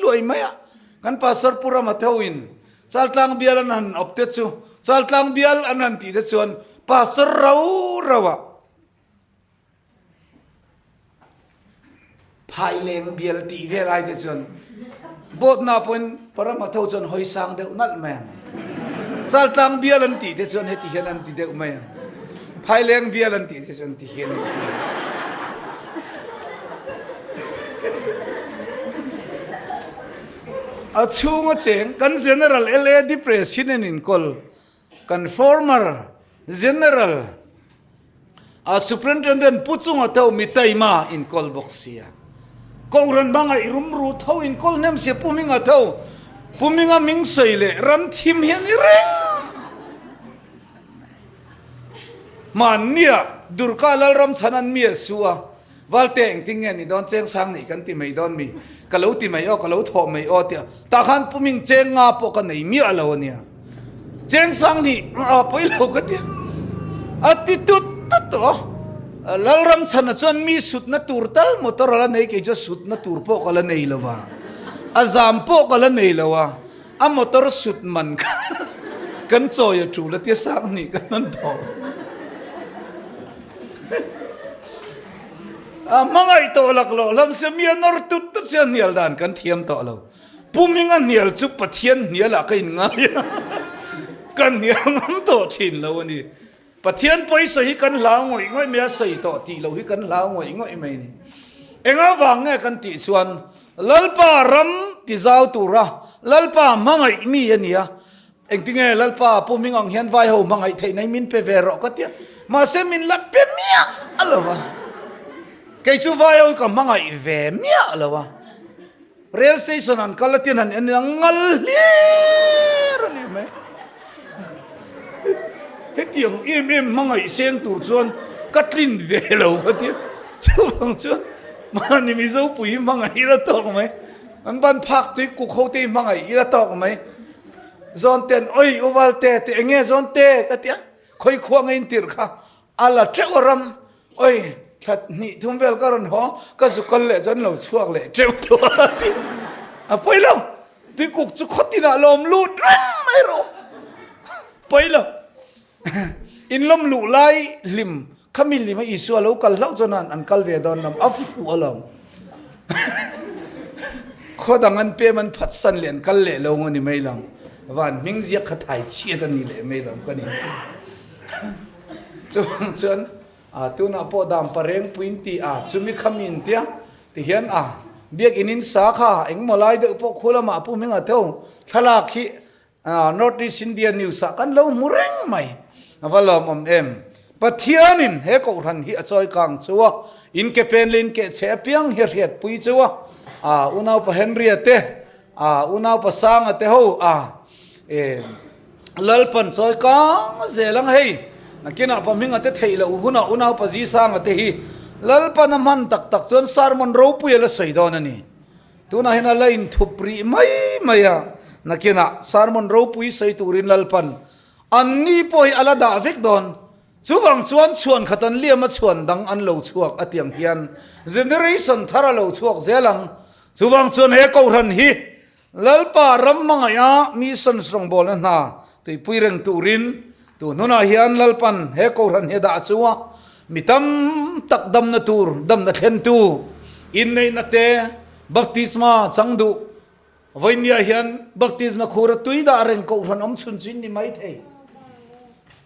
hluai mai a. Kan Pastor Pu Rama Theuin Chaltlang bial an han awp te chu, Chaltlang bial an han tih te chuan Pastor rau rauah Phaileng bial tih vel ai te chuan bawtna pawhin Parama tho chuan hawi sang deuh nalh mai ang. Chaltlang bial an tih te chuan heti hian an ti deuh mai ang. Phaileng bial an tih te chuan ti hian an ti. A chhunga cheng kan General LAD President in kawl kan former General A Superintendent Pu Chunga tho mi taima inkawl bawk sia. Kohhran hmanga i rum ru tho inkawl hnem sia Pu Hminga tho Pu Hminga ming sawi leh ram thim hi a ni reng. Hmannia Durka Lalram chhan an mi a su a, Valte engtin nge ni dawn cheng sang nih kan ti mai dawn mi? Ka lo ti mai aw, ka lo thawh mai aw tia tah khan Pu Ming cheng nga pawh ka nei miah lo a nia. Cheng sang nih a pawi lo ka tia. A ti tut tut tawh a. Lalram chhana chuan mi sutna tur tal motor a la nei kei chu a sutna tur pawh ka la nei lo va. A zam pawh ka la nei lo a. A motor sut man kha kan chawi a tul a tia sang nih ka hman tawh. A hmangaih tawh lak loh lam sia mi a nawr tut tut sia hnial dan kan thiam tawh lo. Pu Minga hnial chu Pathian hnial ah ka in ngai a, ka hnial ngam tawh thin lo a ni. Pathian pawisa hi kan hlau ngawih ngawih mai a, sawi tawh tih loh hi kan hlau ngawih ngawih mai a ni. Enga vang nge kan tih chuan Lalpa ram ti zau tura Lalpa hmangaih mi a ni a, Engtinge Lalpa Pu Hming ang hian vai ho hmangaih theih nei min pe ve rawh ka tia, mahse min la pe miah lo a. Kei chu vai ho hi ka hmangaih ve miah lo a. Rail station an kal a tian han en a ngal hlir a ni mai. Hetiang em em hmangaih seng tur chuan ka tlin ve lo ka tia, chuvang chuan mahni Mizo pui hi hmangaih ila tawk mai, an ban phak tui kuk ho te hi hmangaih ila tawk mai. Zawnten, Oi, U Valte, ti eng nge Zawnte? ka ti a, khawi khua ngei in tirh kha a la teuh a ram, Oi, thla hnih thum vel ka rawn haw, ka zu kal leh chuan lo chhuak leh teuh tawh a ti. A pawi lo, tuikuk chu khaw tinah lawm lut reng mai rawh, pawi lo. In lawm luh lai hlim Khami lima Isua lo kal hlauh chuan an kal ve dawn lam a fuh alawm. Khaw dang an pem an phat san leh an kal leh lo a ni mai lo. Van hming ziak kha thai chhiat a ni leh mai lo ka ni. Chuvang chuan a tunah pawh dam pareng puin ti a chumi khami in tia ti hian a biakin in sa kha engmaw lai deuh pawh khu lamah pu hming a tho thlalak hi North East India News ah kan lo hmu reng mai. A va lawmawm em? Pathianin he kohhran hi a chawi kang chu a, in ke pen leh in keh chhe apiang hi a hriatpui chu a, a unaupa Henry-a te, a unaupa Sanga te ho a, e Lalpan chawi kang zel ang hei. Nakinah pa hminga te theih loh hunah unaupa Zisanga te hi Lalpan a hman tak tak chuan sermon ropui a la sawi dawn a ni. Tunah hian a la inthup rih mai mai a, nakinah sermon ropui sawi turin Lalpan an ni pawh hi a la dah vek dawn. Chuvang chuan chhuan khat an liam a chhuan dang an lo chhuak a tiang hian generation thar a lo chhuak zel ang. Chuvang chuan he Kohhran hi Lalpa ram hmangaih a missions rawngbawlna hna tuipui reng turin tun hunah hian Lalpan he Kohhran hi a dah chu a. Mi tam tak damna tur, damna thlentu, inneihna te, baptisma chang duh. Vawinia hian baptisma khura tui dah reng kohhran awm chhun chu in ni mai thei.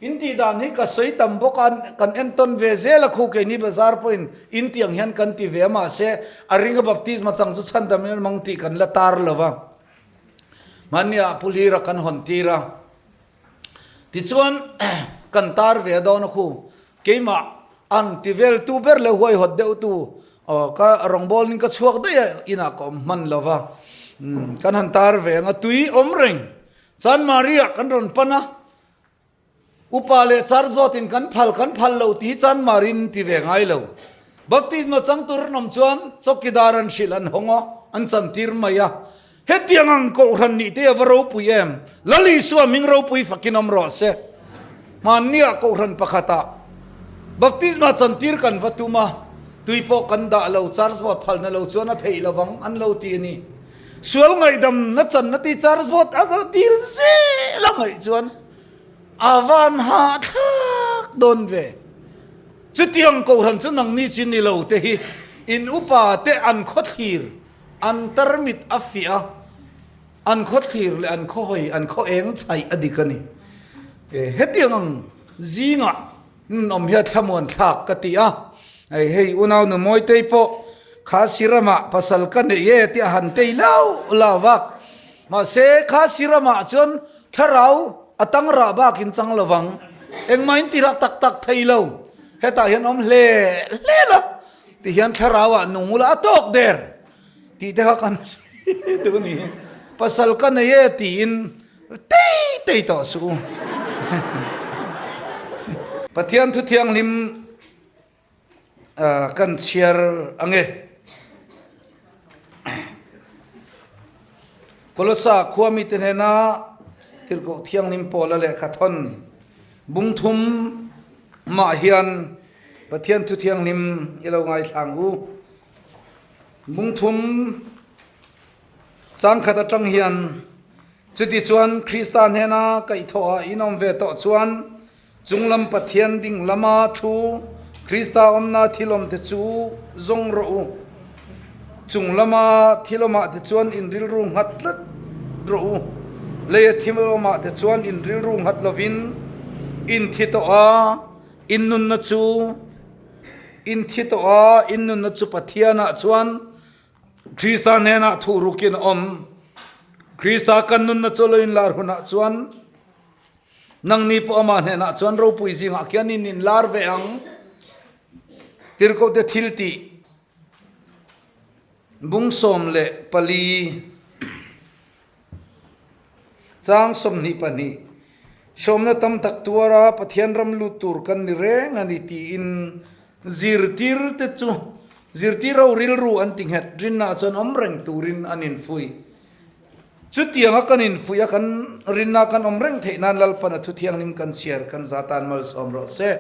In tih dan hi ka sawi tam bawk a, kan entawn ve zel a khu keini bazar pawhin in tih ang hian kan ti ve a mahse a ringa baptisma chang chu chhandam in an mang tih kan la tar lo va. Hmanniah Pu Hlira kan hawn tir a. Tichuan kan tar ve a dawn a khu keimah an ti vel tu ber leh huaihawt deuh tu ka rawngbawlin ka chhuak daih a inah ka awm hman lo va kan han tar ve ang a tui awm reng Chanmari-ah kan rawn pan a upa leh charge vote-in kan phal kan phal lo tih hi Chanmari-in ti ve ngai lo baptisma chang tur an awm chuan chawkidar an hrilh an hawng a an chantir mai a. Hetiang ang Kohhran nih te a va ropui em? Lal Isua hming ropui fakin awm rawh se. Hmanniah Kohhran pakhatah Baptisma chantir kan va tum a, tui pawh kan dah lo, charge vote phalna lo chuan a theih lovang an lo ti a ni. Sual ngaihdamna channa ti charge vote a dil zel a ngaih chuan a van hahthlak dawn ve. Chutiang Kohhran chu nangni chi ni lo te hi in upa te an khawthlir An tarmit a fiah a, an khaw thlir leh an khaw hawi, an khaw eng chhaih a dik a ni. Hetiang ang zingah nun awm hian thlamuan thlak ka ti a, hei unau nu Mawitei pawh Khasi ramah pasal ka nei e tih a han tei lau lau va, mahse Khasi ramah chuan thlarau a tang rah bakin chang lo vang, engmah in ti rak tak tak thei lo, hetah hian awm hle hle la. Ti hian thlarau ah nung ula a tawk der tih te kha kan sawi duh a ni. Pasal ka nei e tiin tei tei tawh suh u. Pathian thu thianghlim kan chhiar ange. Kolosa khua mite hnena Tirhkoh Thianghlim Paula lehkha thawn bung thum mah hian Pathian Thu Thianghlim i lo ngaithlang u. Bung thum changkhat atang hian chuti chuan Krista hnena kaihthawh ah in awm ve tawh chuan Chunglam Pathian ding lama thu Krista awmna thil awmte chu zawng rawh u. Chung lama thil awmah te chuan in rilru nghat tlat rawh u. Leia thil awmah te chuan in rilru nghat lovin in thi tawh a, in nunna chu in thi tawh a, in nunna chu Pathianah chuan Krista hnenah thuh rukin a awm. Krista kan nunna chu lo inlar hunah chuan Nangni pawh amah hnenah chuan ropui zingah khian in inlar ve ang. Tirhkohte thil tih bung 14 chang 22 Hrawmna tam tak tuara Pathian ram lut tur kan ni reng a ni tiin zirtirte chu zirtir ho rilru an ti nghet rinnaah chuan awm reng turin an infuih. Chutianga kan infuih a, kan rinna kan awm reng theih nan Lalpan a thu thianghlim kan chhiar kan za tan malsawm rawh se.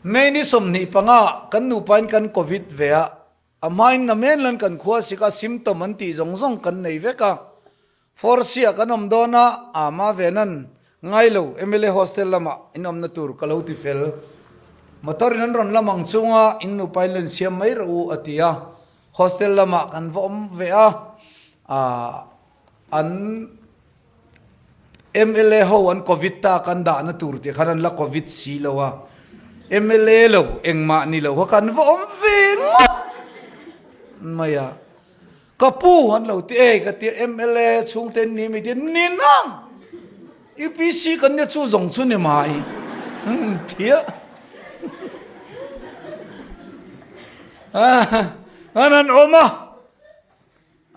May ni 25 kan nupain kan Covid ve a, a hmain na men lan kan khua sik a, symptom an tih zawng zawng kan nei vek a. Force ah kan awm dawn a, a ma ve nan ngai lo mla hostel lamah in awmna tur ka lo ti fel. Motor in an rawn lam ang chunga in nupain lo insiam mai rawh u a ti a. Hostel lamah kan va awm ve a, ah an mla ho an covid ta kan dahna tur tih khan an la covid si lo a, mla lo engmah ni lo kha kan va awm ve ngawt mai a, ka pu an lo ti e ka ti a mla chhungte an ni mi ti ni nang UPC kan nia chu zawng chu ni mai thiah. An han awm a,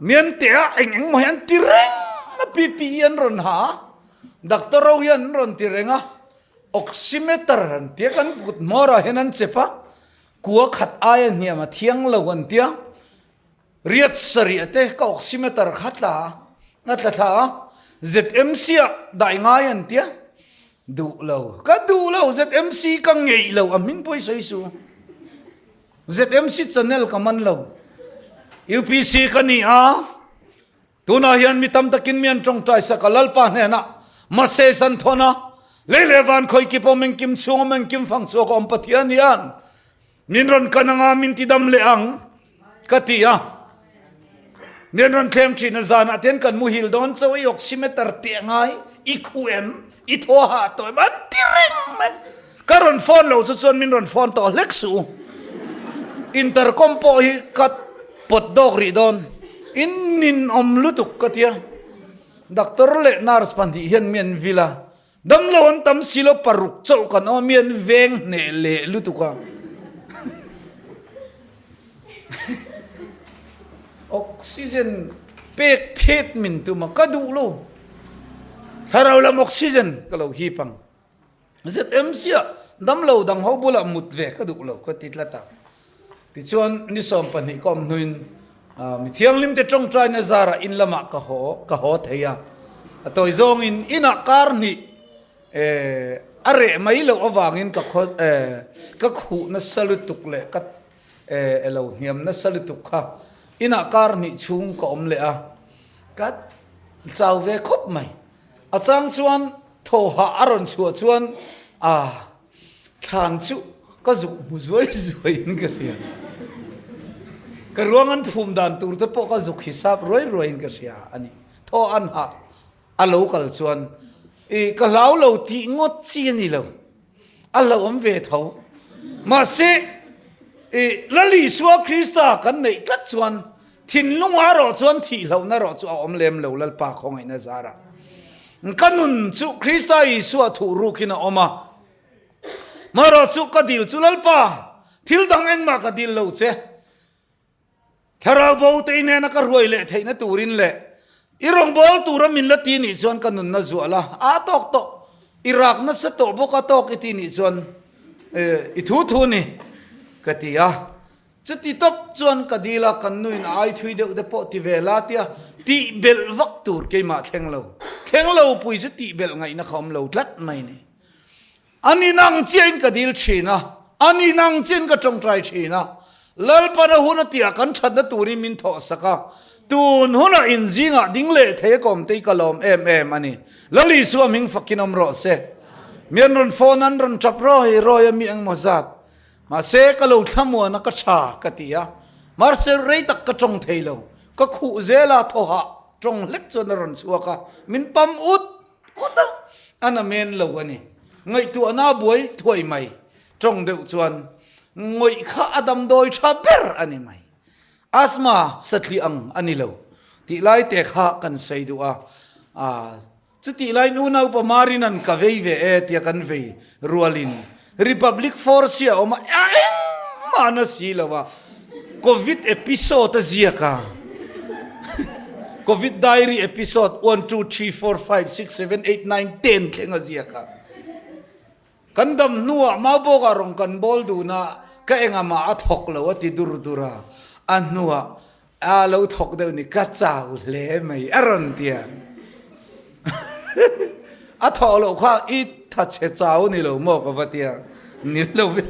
mian teh a eng eng maw hi an ti reng a, PPE an rawn ha a, doctor ho hian an rawn ti reng a, oximeter an tia kan kut hmawrah hian an chep a, kua khat aia hniam a thiang lo an tia, riat sarih te ka oximeter kha tla a, a tla thla a, ZMC ah dai ngai an tia, duh lo, ka duh lo ZMC ka ngeih lo a hming pawh i sawi suh. ZMC channel ka man lo. UPC ka ni a, tunah hian mi tam takin mi an tawngtai sak a, Lalpa hnenah message an thawn a, Lei leh van khawi kip awm engkim chhung awm engkim fang chhuak a awm Pathian hian min rawn kan anga min ti dam leh ang ka ti a. Min rawn thlem thin a zanah te hian kan muhil dawn chauh i oximeter teh ngai i khuh em i thaw hah tawh em an ti reng mai. Ka rawn phone lo chu chuan min rawn phone tawh hlek suh u. Intercom pawh hi ka pawt dawk rih dawn. In ninawm lutuk ka tia. Doctor leh nurse pahnih hian mi an vil a. Damlo an tam si lo paruk chauh kan awm a mi an veng hneh leh lutuk a. Oxygen pek phet min tum a ka duh lo. Thlarau lam oxygen ka lo hip ang. ZMC ah damlo dang ho bulah mut ve ka duh lo ka ti tlat a. Tichuan ni 12 ka awm hnuin mi thianghlim te tawngtaina zarah in lamah ka haw ka haw thei a. A tawi zawngin inah kar hnih a reh mai loh avangin ka khaw ka khuh nasa lutuk leh ka elo hniam nasa lutuk kha inah kar hnih chhung ka awm leh a. Ka chau ve khawp mai. A chang chuan thaw hah a rawn chhuah chuan a thlan chu ka zuk hmu zuai zuai in ka hria. Ka ruang an phum dan tur te pawh ka zuk hisap ruai ruai in ka hria a ni. Thaw an hah a lo kal chuan i ka hlau lo tih ngawt chi a ni lo. A hlauhawm ve tho. Mahse, i Lal Isua Krista kan neih tlat chuan thinlungah erawh chuan thihlohna erawh chu a awm lem lo Lalpa khawngaihna zarah. Ka nun chu Krista Isua thuh rukin a awm a. Marawh chu ka dil chu Lalpa, thil dang engmah ka dil lo che. Thlarau bo te i hnena ka hruai leh theihna turin leh i rawngbâwl tura min la ti nih chuan ka nunna zuah la, a tawk tawh, i rak nasa tawh bawk a tawk i ti nih chuan i thu thu ni ka ti a. Chuti tawp chuan ka dil a, kan nuin a ai thui deuh te pawh ti ve la tia tih belh vak tur keimah thleng lo, thleng lo pui chu tih belh ngaihna kha awm lo tlat mai ni. A ni nang chiahin ka dil thin a, a ni nang chiahin ka tawngtai thin a. Lalpana hun a tihah kan thatna turin min thawhsak a, tun hunah in zingah ding leh thei a kawm te hi ka lawm em em a ni. Lal Isua hming fakin awm rawh se. Mi an rawn phone an rawn tap rawi rawi a mi engmaw zat. Mahse ka lo thlamuan a ka tha ka ti a, mahse rei tak ka tawng thei lo. Ka khuh zel a thawhah tawng hlek chuan a rawn chhuak a, min pam ut Kawt a, a na men lo a ni. Ngaihtuahna a buai thuai mai. Tawng deuh chuan ngawih kha a damdawi tha ber a ni mai. Asthma satliah ang a ni lo tih lai te kha kan sawi duh a. Aa, chutih laiin unaupa Marina'n ka vei ve e tia kan vei rualin Republic Force hi a awm a, a engmah na si lo a, Covid episode a ziak a, Covid diary episode one two three four five six seven eight nine ten thleng a ziak a. Kan dam hnuah Maubawkah rawn kan bawl dun a, ka engah mah a thawk lo a ti dur dur a, a hnuah A lo thawk deuh ni, ka chau hle mai a rawn ti a. A thawh loh kha i tha chhe chau ni lo maw ka va ti a, ni lo ve.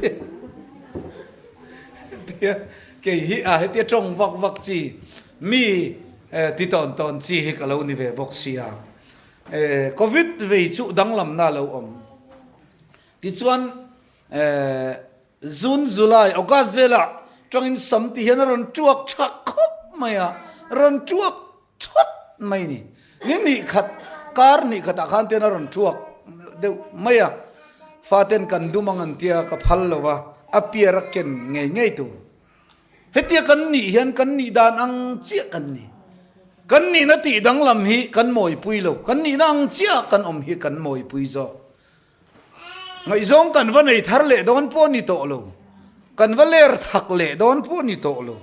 Tia kei hi a hetia tawng vak vak chi, mi ti tawn tawn chi hi ka lo ni ve bawk sia. Covid vei chu danglamna a lo awm. Tichuan June, July, August velah tangin sam ti hian a rawn tuak tha khawp mai a, rawn tuak thawt mai a ni. Ni hnih khat, kar hnih khatah khan ten a rawn tuak deuh mai a, faten kan dum ang an tia ka phal lo va, a piar a ken ngei ngei tur. Hetia kan nih hian kan nih dan ang chiah kan ni. Kan nihna tih danglam hi kan mawipui lo, kan nihna ang chiah kan awm hi kan mawipui zawk. Ngaihzawng kan va nei thar leh dawn pawh ni tawh lo, kan va ler thak leh dawn pawh ni tawh lo.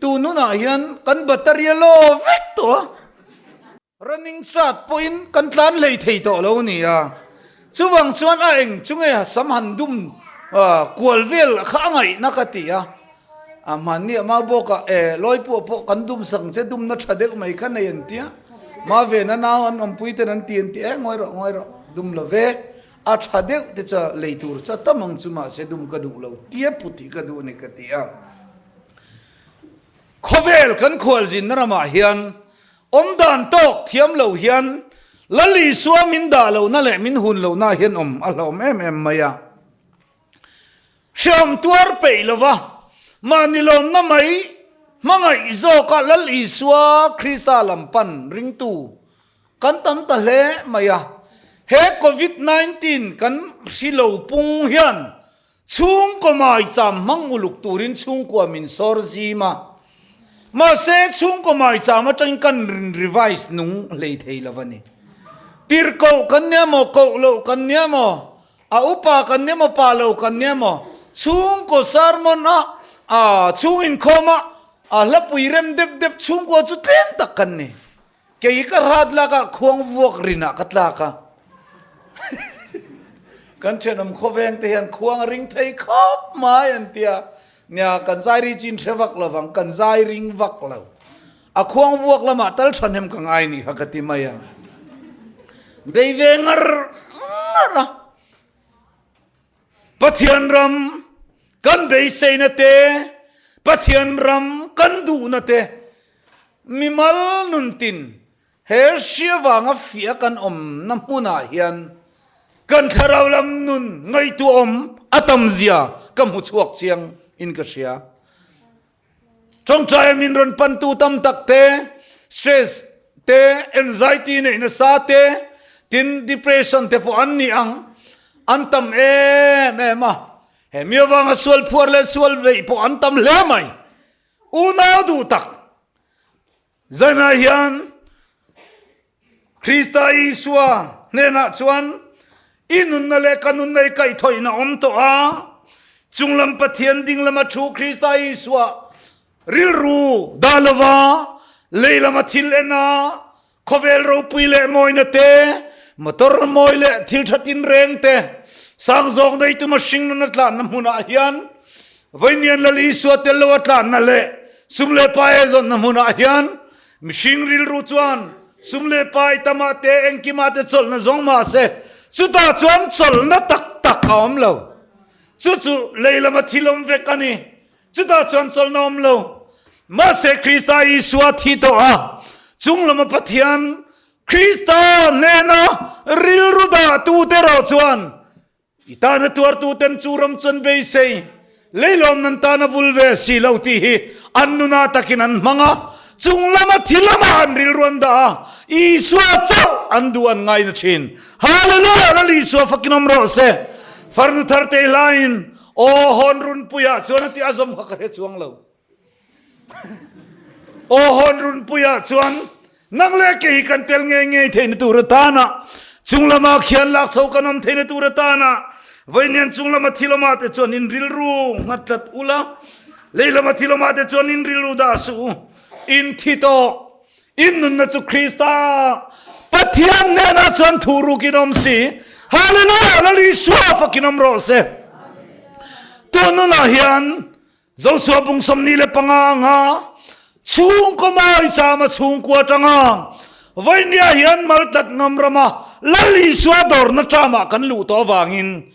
Tun hunah hian kan battery a law vek tawh a, running start pawhin kan tlan hlei thei tawh lo a ni a. Chuvang chuan a eng chu nge sam han dum kual vel kha a ngaihna ka ti a, a hmanni a mau bawkah e Lawipuah pawh kan dum sak ang che dumna tha deuh mai kha nei an tia, Mavena nau an awmpui ten an ti an ti e ngawi rawh ngawi rawh dum lo ve a tha deuh te chu lei tur chu a tam ang chu mahse dum ka duh lo tia put hi ka duh a ni ka ti a. Khawvel kan khualzinna ramah hian awmdan tawk thiam lo hian. Lal Isua min dah lohna leh min hun lohna hian awm a hlauhawm em em mai a. Hreawm tuar peih lova mahni lawmna mai hmangaih zawka Lal Isua Krista lam pan ringtu kan tam ta hle mai a. He Covid 19 kan hri lo pung hian chhungkaw maicham hmang uluk turin chhungkua min sawr zim a. Mahse, chhungkaw maicham atangin kan revise nung hlei thei lo a ni. Tirhkoh kan nia maw, koh loh kan nia maw, a upa kan nia maw, pa lo kan nia maw, chhungkaw sermon a, a chhung inkhawm a, a hlapui rem dep dep chhungkua chu tlem tak kan ni. Kei ka hrat lakah khuang vuak rinah ka tlak a. Kan thenawm khawveng te hian khuang a ring thei khawp mai an ti a. Nia, kan zai ri chin hre vak lo vang, kan zai ring vak lo. A khuang vuak lamah tal thahnem ka ngai nih kha ka ti mai a. Bei ve ngar ngar a. Pathian ram kan beiseina te, Pathian ram kan duhna te, mimal nuntin he hria vanga fiah kan awmna hmunah hian kan thlarau lam nun ngaihtuahawm a tamzia ka hmu chhuak chiang in ka hria. Tawngtaia min rawn pantu tam tak te, stress te, anxiety neih nasa te, tin depression te pawh an ni ang, an tam em em a. He mi avanga sual phuar leh sual beih pawh an tam hle mai. Unau duh tak zanah hian Krista Isua hnenah chuan i nunna leh ka nunna i kaihthawihna awm tawh a, chunglam Pathian ding lama thu Krista Isua rilru dah lova lei lama thil en a, khawvel ropui leh mawina te, motor mawi leh thil tha tinreng te, sang zawk nei tuma hringnun a tlanna hmunah hian Vainian Lal Isua tel lo a tlanna leh sum leh pa e zawnna hmunah hian Mihring rilru chuan sum leh pai tamah te engkimah te chawlhna zawng mah se, chutah chuan chawlhna tak tak a awm lo. Chu chu lei lama thil awm vek a ni. Chutah chuan chawlhna awm lo. Mahse Krista Isua thi tawh a, chung lama Pathian Krista hnena rilru dahtute erawh chuan I tana tuartuten chu ram chuan beisei leilawm nan tana vul ve si lo tih hi an nuna takin an hmang a, chung lama thi lama an rilru an dah a, Isua chauh an duh an ngaina thin. Hallelujah! Lal Isua fakin awm rawh se. Farnu thar te hlaiin Aw hawn runpuiah chuan a tih a zawm kha ka hre chuang lo. Aw hawn runpuiah chuan nang leh kei hi kan tel ngei ngei theihna tur atana chung lama khian lak chho kan awm theihna tur atana vawiin chung lama thil awmah te chuan in rilru nghat tlat ula, lei lama thil awmah te chuan in rilru dah suh u, in thi tawh, in nunna chu Krista Pathian hnenah chuan thu rukin awm si. Hallelujah! Lal Isua fakin awm rawh se. Tun hunah hian Joshua bung 25 anga chhungkaw maichama chhungkua atanga Vainia hian Maltlat ngam rama Lal Isua dawrna tramah kan luh tawh avangin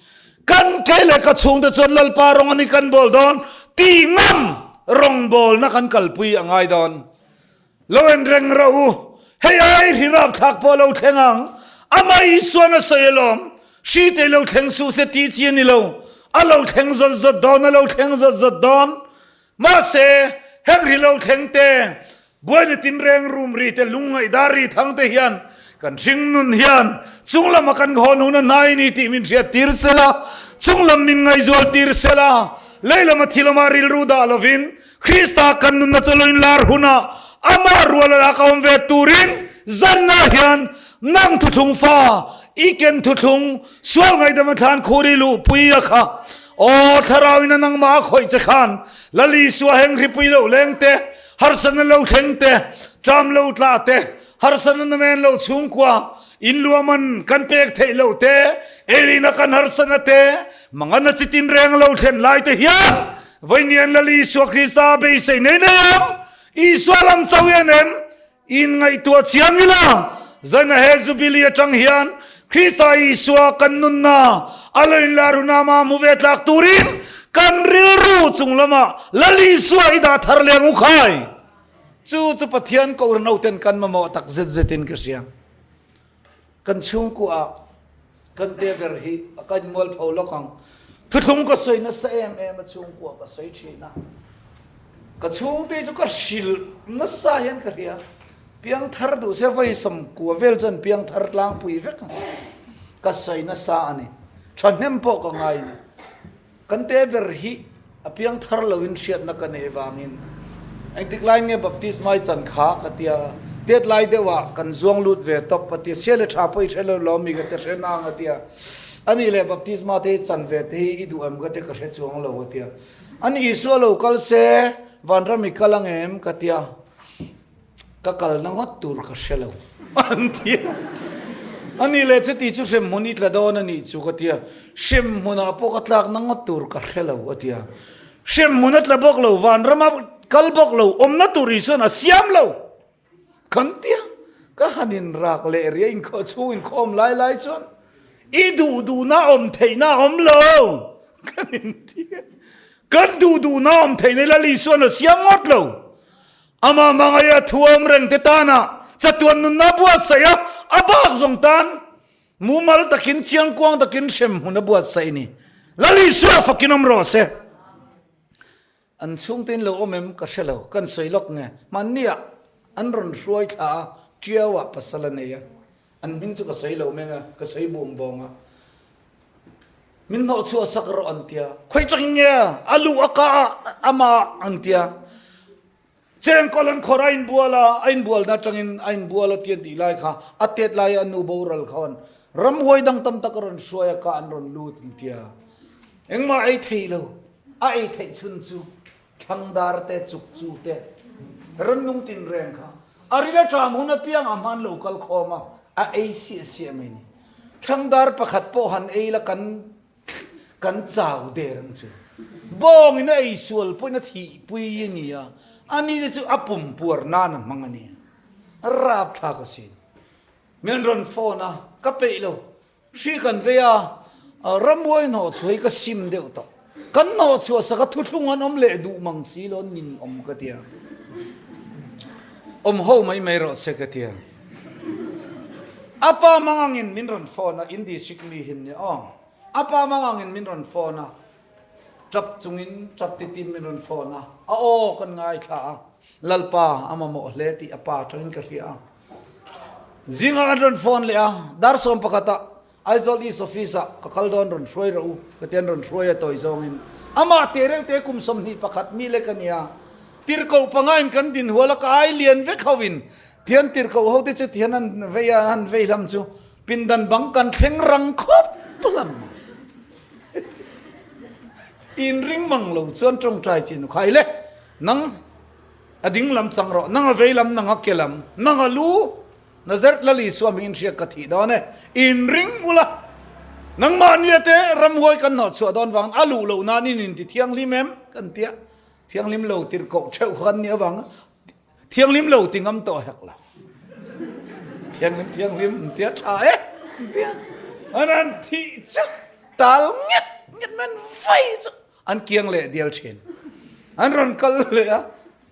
kan kei leh ka chhungte chuan Lalpa rawng a ni kan bawl dawn tih ngam rawngbawlna kan kalpui a ngai dawn. Lo en reng rawh u, hei ai hri rapthlak pawh lo thleng ang, amah Isuan a sawi alawm, hri te lo thleng suh se tih chi a ni lo, a lo thleng zawt zawt dawn, a lo thleng zawt zawt dawn. Mahse, heng hri lo thleng te, buaina tinreng rum ri te, lungngaih dar ri thang te hian kan hringnun hian chunglama kan hawn hun a hnai ni tih min hriat tir sela, chunglam min ngaihzual tir sela, leilama thilawmah rilru dah lovin, Krista kan nunna chu lo inlar hunah amah rual a lak a awm ve turin zanna hian nang thuthlung fa i ken thuthlung sual ngaihdam a thlan khur i luhpui a kha. Aw Thlarauin a nangmah a khawih che khan Lal Isua heng hripui lo leng te, harsatna lo thleng te, ṭam lo tla te, harsatna namen lo chhungkua inluaman kan pek theih loh te, eilina kan harsatna te, mangana chi tinreng lo thlen lai te hian Vawiin Lal Isua Krista beisei nei nei ang, Isua lam chauh hian em in ngaihtuah chiang ila, Zaina he Jubilee atang hian Krista Isua kan nunna a lo inlar huna mah hmu ve tlak turin kan rilru chung lamah Lal Isua i dah thar leng u khai. Chu chu Pathian Kohhran hoten kan mamawh tak zet zetin ka hria. Kan chhungkua kan te ber hi a kan mualpho lawk ang. Thuthlung ka sawi nasa em em a chhungkua ka sawi thin a. Ka chhungte chu ka hrilh nasa hian ka hria. Piangthar duh se vawi sawmkua vel chuan piangthar tlangpui vek ang. Ka sawi nasa a ni. Thahnem pawh ka ngai a ni. Kan te ber hi a piangthar loin hriatna ka neih vangin engtik lai nge baptisma i chan kha ka tia, tet lai deuhah kan zuang lut ve tawp a tia, sia le tha pawh i hre lo lo mi ka ti hre nang a tia, ani leh baptisma te hi chan ve te hi i duh em ka ti ka hre chuang lo a tia, ani Isua lo kal se vanram i kal ang em ka tia. Ka kalna ngawt tur ka hre lo an ti a. A nih leh chuti chu hremhmun i tla dawn a nih chu ka ti a. Hremhmunah pawh ka tlakna ngawt tur ka hre lo a ti a. Hremhmun a tla bawk lo, vanrama kal bawk lo, awmna tur Isuan a siam lo kan ti a. Ka han inrak leh riah inkhawh chhung inkhawm lai lai chuan i duh duhna awm theihna a awm lo kan inti a. Kan duh duhna awm theihna i Lal Isuan a siam ngawt lo. Amah hmangaih a thuam reng te tana chatuan nunna buatsaih a, a bak zawng tan mumal takin chiangkuang takin hremhmun a buatsaih ni. Lal Isua fakin awm rawh se. An chhungte in lo awm em ka hre lo, kan sawi lawk nge. Hmanniah an rawn hruai thla a, Tiauah pasal a nei a, an hming chu ka sawi lo meng a, ka sawi bum bawng a. Min hnawh chhuah sak rawh an tia. Khawi tangin nge a luh a kah a amah an tia. Chengkawl an khawrh a inbual a, a inbualna atangin a inbual a ti an tih lai kha a tet laia a nu boral khawn ramhuai dang tam tak a rawn hruai a kah an rawn lut an tia. Engmah ei thei lo, a ei theih chhun chu thlangdar te, chukchu te, rannung tinreng kha a ril aṭam hun apiang a hman lo kal khawm a, a ei siah siah mai ni. Thlangdar pakhat pawh han ei la kan kan chau der ang chu. Bawngin a ei sual pawhin a thihpui a ni a, ani te chu a pum puar nan a hmang a ni. A rapthlak asin. Min rawn phone a, ka peih lo. Hri kan vei a, ramhuai hnawh chhuah hi ka sim deuh tawh. Kan hnawh chhuah sak a thuthlung an awm leh duh mang si lo nin awm ka tia. Awm ho mai mai rawh se ka tia. A pa mangangin min rawn phone a, in district mi hin nia aw. A pa mangangin min rawn phone a, tap chungin tap titin min rawn phone a, a aw kan ngaithla a, Lalpa a mamawh hle tih a pa atangin ka hria a. Zingah an rawn phone leh a, dar 11 ah Aizawl East Office ah ka kal dawn rawn hruai rawh u ka ti an rawn hruai a tawi zawngin. Amah teh reuh te kum 21 mi lek a nia. Tirhkoh panga in kan din hual a ka ai lian vek ho in thian tirhkoh ho te chu thian an vei a han vei hlam chu pindan bang kan thleng rang khawp hlam a. Inring mang lo chuan tawngtai chin u khai le nang A ding lam chang rawh, nang a vei lam, nang a ke lam, nang a lu, Nazareth Lal Isua hmingin hriat ka thih dawn e, inring ula, nangmahnia te ramhuai kan hnawh chhuah dawn vangin a luh loh nan in inti thianghlim em? Kan tia, thianghlim lo tirhkoh theuh kha kan nih avang thianghlim lo ti ngam tawh hek lo. Thianghlim thianghlim an tia tha e, an tia, an han thih chiah tal nget nget mai an vai chu. An kiang leh dial thin. An rawn kal leh a,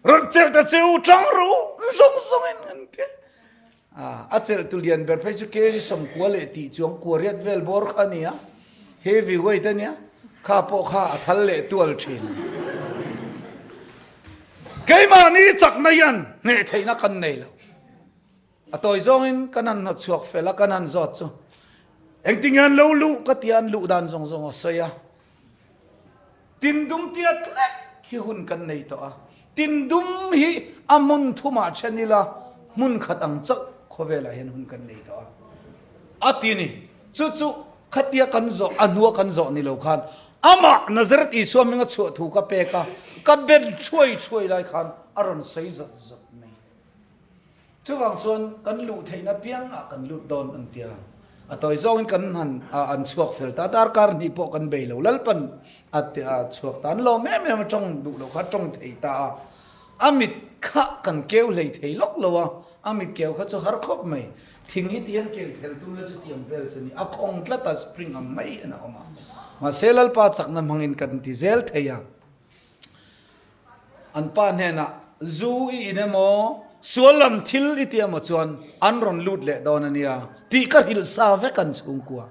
rawn chelh ta che u, tang rawh u, zawng zawngin an ti a. A chelh tu lian ber phei chu kg 90 leh tih chuang kua riat vel bawr kha a ni a, heavy weight a nia, kha pawh kha a thal leh tual thin. Keimahni chakna hian hneh theihna kan nei lo. A tawi zawngin kan han hnawtchhuak fel a, kan han zawt chu engtinge an lo luh ka tia an luh dan zawng zawng a sawi a. Tindum tiat lek hi hun kan nei tawh a, tindum hi a hmun thumah then ila hmun khat ang chauh khawvelah hian hun kan nei tawh a, a ti a ni. Chu chu khatia kan zawh, a hnua kan zawh ni lo khan amah Nazareth Isua hminga chhuah thu ka pek a, ka ben thuai thuai lai khan a rawn sawi zawt zawt mai. Chuvang chuan kan luh theihna piangah kan lut dawn an ti a, a tawi zawngin kan han an chhuak fel ta, darkar hnih pawh kan bei lo, Lalpan a chhuak ta, an lawm em em a, tawng duh loh kha a tawng thei ta a, a mit kha kan keu hlei thei lawk lo a, a mit keu kha chu har khawp mai, thing hi tihian keu phel tum la chu tiang vel chu ni, a khawng tlat a, spring ang mai hian a awm a, mahse Lalpa chakna hmangin kan ti zel thei a. An pa hnenah. zu i in emaw, sual lam thil i ti emaw chuan an rawn lut leh dawn a nia tih ka hrilh sa vek an chhungkua.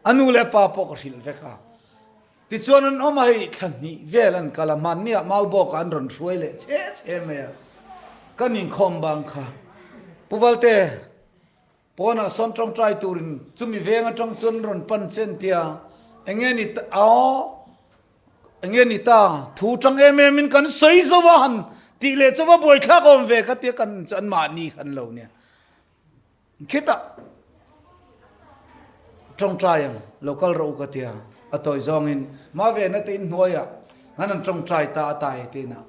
A nu leh pa pawh ka hrilh vek a. Tichuan an awm a hei thla hnih vel an kal a, hmanniah Maubawkah an rawn hruai leh che che mai a, kan inkhawm bang kha. Pu Valte, pawnah sawn tawngtai turin chumi veng atang chuan rawn pan che an tia, enge ni ta aw, enge ni ta, thu tang em em in kan sawi zo a han tih leh chu va buaithlak awm ve ka tia kan chu anmahni khan lo nia. Khitah tawngtai ang, lo kal rawh u ka tia, a tawi zawngin Mavena te inhnuaiah han an tawngtai ta a tai te inah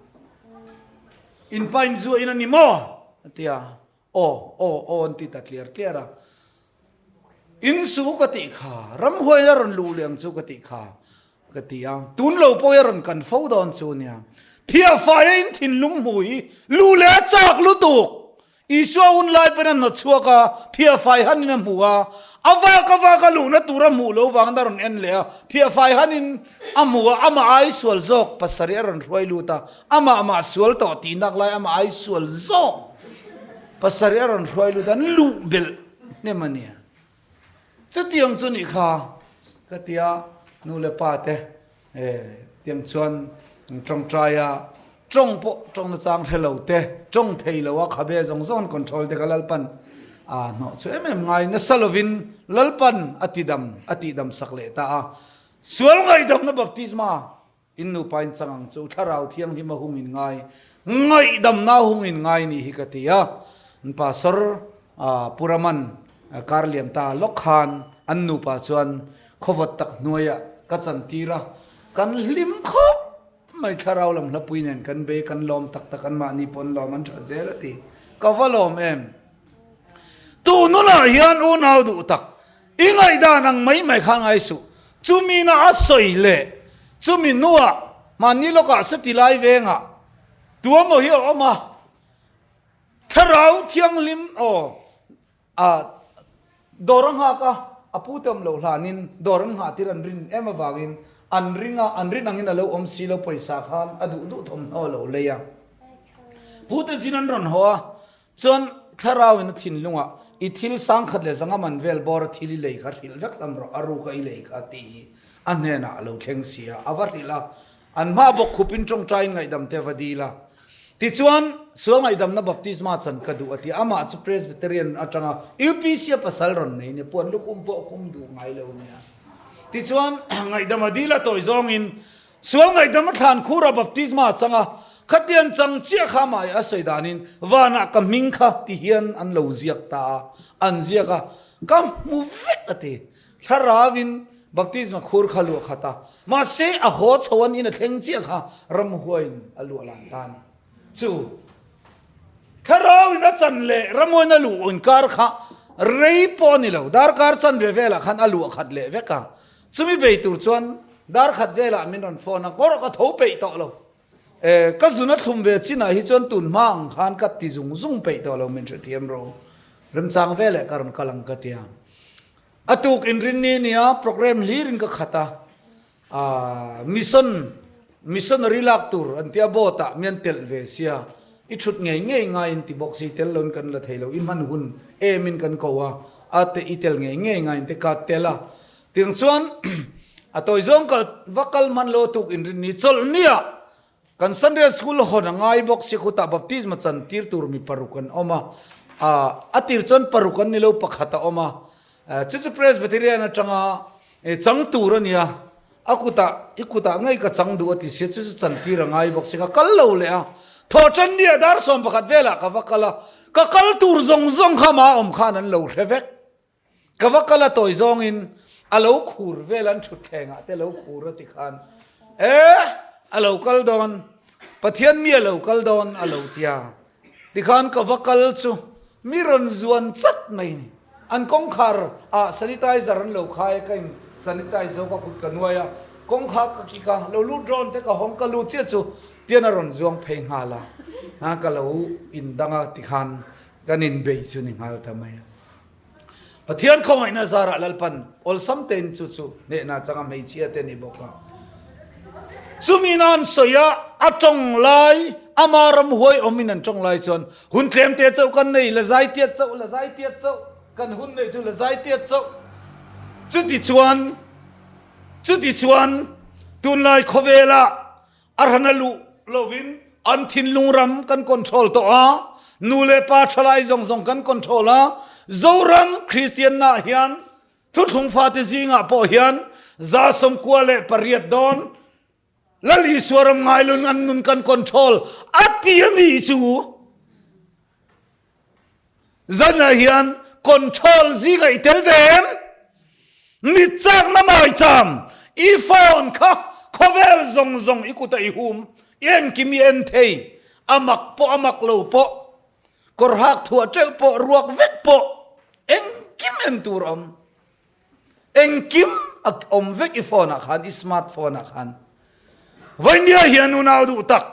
in pa in zuah in a ni maw? a tia, aw aw aw an ti ta tliar tliar a, in su ka tih kha, ramhuai a rawn luh leh ang chu ka tih kha ka ti a, tun lo pawh hi a rawn kan fo dawn chu nia, phiahfaia in thinlung hmu hi luh leh a chak lutuk. Isua hun lai pawn a hnawt chhuak a, phiahfai hanin a hmu a, a vak a vak a luhna tur a hmuh loh vangin a rawn en leh a, phiahfai hanin a hmu a, amah ai sual zawk pasarih a rawn hruai lut a, amah mah sual tawh tih nak lai amah ai sual zawk pasarih a rawn hruai lut a, an luh belh hnem a nia. Chutiang chu nih kha ka ti a, nu leh pa te tiang chuan tawngtai a, tawng pawh tawng nachang hre lo te, tawng thei lo a khabe zawng zawng an control te kha Lalpan a hnawh chu em em ngai nasa lovin Lalpan a tidam a tihdam sak leh ta a, sual ngaihdamna baptisma In nupa in chang ang chu Thlarau Thianghlim a hung in ngai, ngaihdamna a hung in ngai nih hi ka ti a. An pastor Pu Raman kar liam ta lawk khan an nupa chuan khawvawt tak hnuaiah ka chantir a, kan hlim khawp mai Thlarau lam hlapui nen kan bei kan lawm tak tak anmahni pawh an lawm an tha zel a ti. Ka va lawm em? Tununah hian unau duh tak I ngaihdan ang mai mai kha ngai suh. Chumi na a sawi leh chumi hnuah mahni lawkah seti lai vengah tuamaw hi a awm a, Thlarau Thianghlim aw a dawr a nghak a, a pute awm loh hlanin dawr an nghah tir an rin em avangin an ring a, an rin angin a lo awm si lo pawisa khan a duh duh thawmhnaw a lo lei a. Pute zin an rawn haw a, Chuan Thlarauin a thinlungah, I thil sangkhat leh zanga man vel bawra thil i lei kha hrilh vek lam rawh, a ruka i lei kha tih hi a hnenah a lo thleng si a, a va hrilh a. An hma bawk khupin tawngtaiin ngaihdam te a va dil a. Tichuan, sual ngaihdamna baptisma chan ka duh a ti a, amah chu Presbyterian atanga UPC a pasal rawn nei nia, puan lukhum pawh a khum duh ngai lo nia. Tichuan, ngaihdam a dil a tawi zawngin Sual ngaihdam a thlan khur a baptisma a chang a, khatiang chang chiah kha amah a sawi danin vanah ka hming kha ti hian an lo ziak ta a, an ziak a, ka hmu vek a ti. Thlarauin baptisma khur kha luah khat a, mahse a haw chho an in a thleng chiah kha ramhuaiin a luah lan ta a ni. Chu Thlarauin a chan leh ramhuaiin a luh inkar kha rei pawh a ni lo, darkar chanve velah khan a luah khat leh vek a, Chumi bei tur chuan dar khat velah min rawn phone a, kawr ka tho peih tawh lo. E, ka zun a thlum ve chinah hi chuan tun hma ang khan ka ti zung zung peih tawh lo min hrethiam rawh u. Remchang veleh ka rawn kal ang ka ti a. A tuk inrinni nia programme hlirin ka khat a, aa mission missionary lak tur an tia boat ah mi an telh ve sia, i thut ngei ngei ngaiin ti bawk si tel loin kan la thei lo, i hman hun emin kan ko a, a te i tel ngei ngei ngaiin te ka tel a. Tiang chuan a tawi zawng kal va kal hman lo tuk in rin ni chawlh nia kan Sunday school hawn a ngai bawk si khutah baptisma chan tir tur mi paruk an awm a, a tir chuan paruk an ni lo pakhat a awm a, chu chu Presbyterian atanga chang tur a nia, a kutah i kutah ngei ka chang duh a ti sia chu chu chan tir a ngai bawk si ka kal lo leh a, thawhtan nia dar 11 velah ka va kal a, ka kal tur zawng zawng kha mah awm khan an lo hre vek. Ka va kal a tawi zawngin a lo khur vel an thutthlengah te lo khur a ti khan e a lo kal dawn Pathian mi a lo kal dawn a lo tia tikhan ka va kal chu mi rawn zuan chat mai ni an kawngkhar ah sanitizer an lo khai a ka in sanitize zo ka kut ka nuai a kawngkhar ka kik a lo lut rawn te ka hawng ka lut chiah chu tian a rawn zuang phei nghal a ka lo indang a tikhan kan inbei chu ni nghal ta mai a. Pathian khawngaihna zarah Lalpan awlsam tein chu chu hnehna changa hmeichhia te ni bawk a. Chumi nan sawi a, a tawng lai Ama ramhuai awmin an tawng lai chuan hun tlem te chauh kan nei, la zai tiat chauh, la zai tiat chauh, kan hun neih chu la zai tiat chauh. Chuti chuan, chuti chuan tunlai khawvelah a hrana luh lovin an thinlung ram kan control tawh a, nu leh pa thalai zawng zawng kan control a, Zoram Kristianna hian thuthlung fate zingah pawh hian 98 dawn Lal Isua ram ngailun an nun kan control a ti a nih chu. Zanah hian control zingah i tel ve em? Mit chakna maicham i phone kha khawvel zawng zawng i kutah i hum, i engkim i en thei, a mak pawh a mak lo pawh, kawr hak thuah teuh pawh ruak vek pawh engkim en tur a awm. Engkim a awm vek i phone ah khan, i smart phone ah khan. Vawinia hian unau duh tak,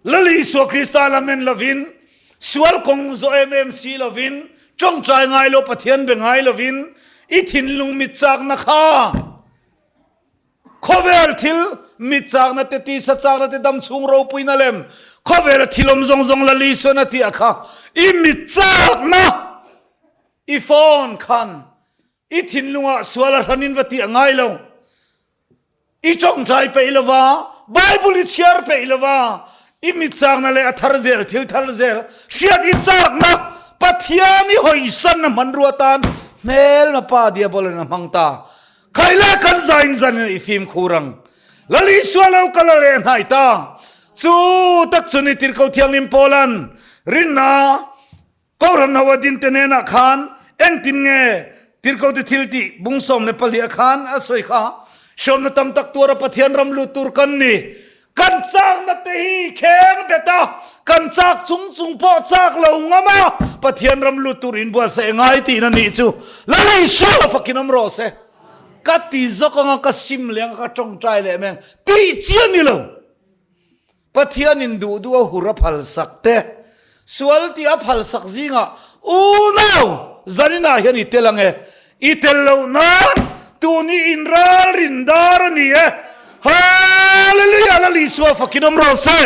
Lal Isua Krista lam en lovin, sual kawng zawh em em si lovin, tawngtai ngai lo, Pathian be ngai lovin, i thinlung mit chakna kha khawvel thil mit chakna te, tisa chakna te, dam chhung ropuina lem, khawvela thil awm zawng zawng Lal Isuan a tih kha i mit chakna I phone khan i thinlungah sual a hranin va tih a ngai lo. I tawngtai peih lova, Bible i chhiar peih lova, i mit chakna leh a thar zel thil thar zel hriat i chakna Pathian i hawisan a hmanrua tan hmelma pa diabolin a hmang ta. Khaile kan zain zan in i fimkhur ang. Lal Isua lo kal a leh hnai ta. Chu tak chu ni Tirhkoh Thianghlim Paulan rinna Kohhran ho a dinte hnenah khan engtin nge Tirhkohte thil tih bung 14 ah khan a sawi kha, Hriamna tam tak tuara Pathian ram lut tur kan ni. Kan chakna te hi kheng bet a, kan chak chung chung pawh chak lo ngam a, Pathian ram lut tur inbuatsaih a ngai tihna nih chu Lal Isua fakin awm rawh se. Ka ti zawk anga ka sim leh anga ka tawngtai leh mai ang tih chi a ni lo. Pathianin duh duh a hur a phalsak te, sual tih a phalsak zingah unau zaninah hian i tel ang e. I tel loh nan tun hi inralrin dar a ni e. Hallelujah! Lal Isua fakin awm rawh se.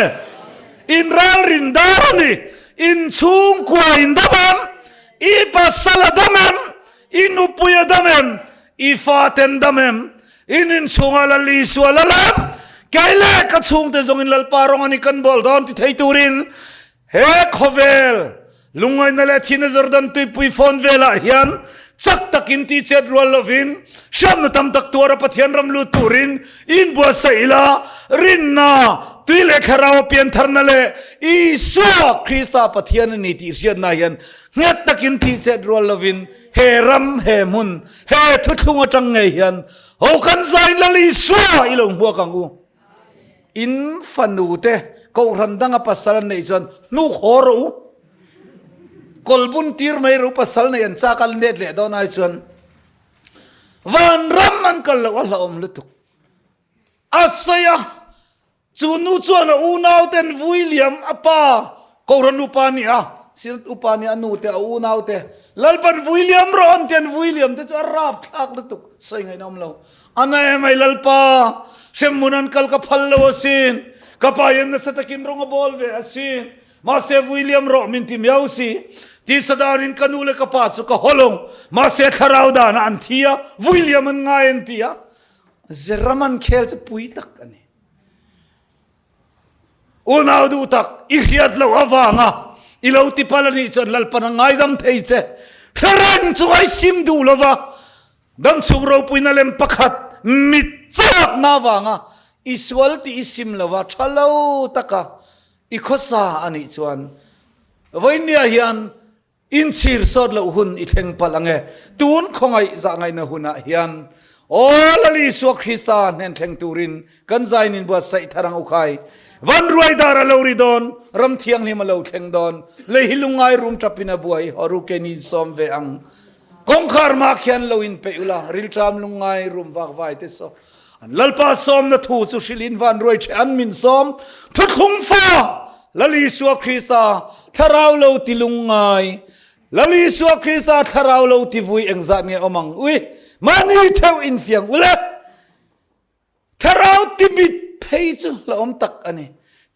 Inralrin dar a ni. Inchhungkua in dam em? I pasal a dam em? I nupui a dam em? I faten dam em? In inchhungah Lal Isua lal em? Kei leh ka chhungte zawngin Lalpa rawng a ni kan bawl dawn ti thei turin he khawvel lungngaihna leh thihna Jordan tuipui fawn velah hian chak takin ti chet rual lovin hriamna tam tak tuara Pathian ram lut turin inbuatsaih ila rinna tui leh thlarau a piantharna leh Isua Krista Pathian a ni tih hriatna hian nghet takin ti chet rual lovin He ram, he hmun, he thuthlung atang ngei hian ho kan zain Lal Isua i lo hmuak ang u. In fanu te kohhran danga pasal an neih chuan hnuk haw rawh u. Kawlbun tir mai rawh u pasal nei an chak a let leh dawn ai chuan vanram an kal loh a hlauhawm lutuk. A sawi a. Chu nu chuan a unauten vui liam a pa Kohhran upa ni a, Synod upa ni a nu te a unaute Lalpan vui liam rawh an ti an vui liam te chu a rap thlak lutuk sawi ngaihna awm lo. A na em ai Lalpa, hremhmun an kal ka phal lo asin, ka pa hian nasa takin rawng a bawl ve asin, mahse vui liam rawh min ti miau si. Tisa danin ka nu leh ka pa chu ka haw lo, mahse thlarau danah an thi a, vui liam an ngai an ti a. Zeraman khel chu pui tak a ni. Unau duh tak, i hriat loh avanga i lo ti pal a nih chuan Lalpan a ngaidam thei che. Hre reng chu a i sim duh lo va, damchhung ropuina lem pakhat mit chakna avanga i sual tih i sim lo va, tha lo taka i khawsa a nih chuan vawinia hian Inchhir sawt loh hun i thleng palh ang e. Tun khawngaih zahngaihna hunah hian Aw Lal Isua Krista hnen thleng turin kan zain in buatsaih thar ang u khai. Van ruai dar a lo ri dawn, ram thianghlim a lo thleng dawn, lei hi lungngai rum tap in a buai, haw ru ke ni in sawm ve ang. Kawngkhar mah khian lo in peih ula, rilṭam lungngai rum vak vai te saw. An Lalpa sawmna thu chu hrilhin van ruai ṭhe an min sawm thuthlung fa Lal Isua Krista thlarau lo ti lungngai Lal Isua Krista thlarau lo ti vui engzat nge awm ang ui mahni theuh infiang ule thlarau ti mit phei chu hlauhawm tak a ni.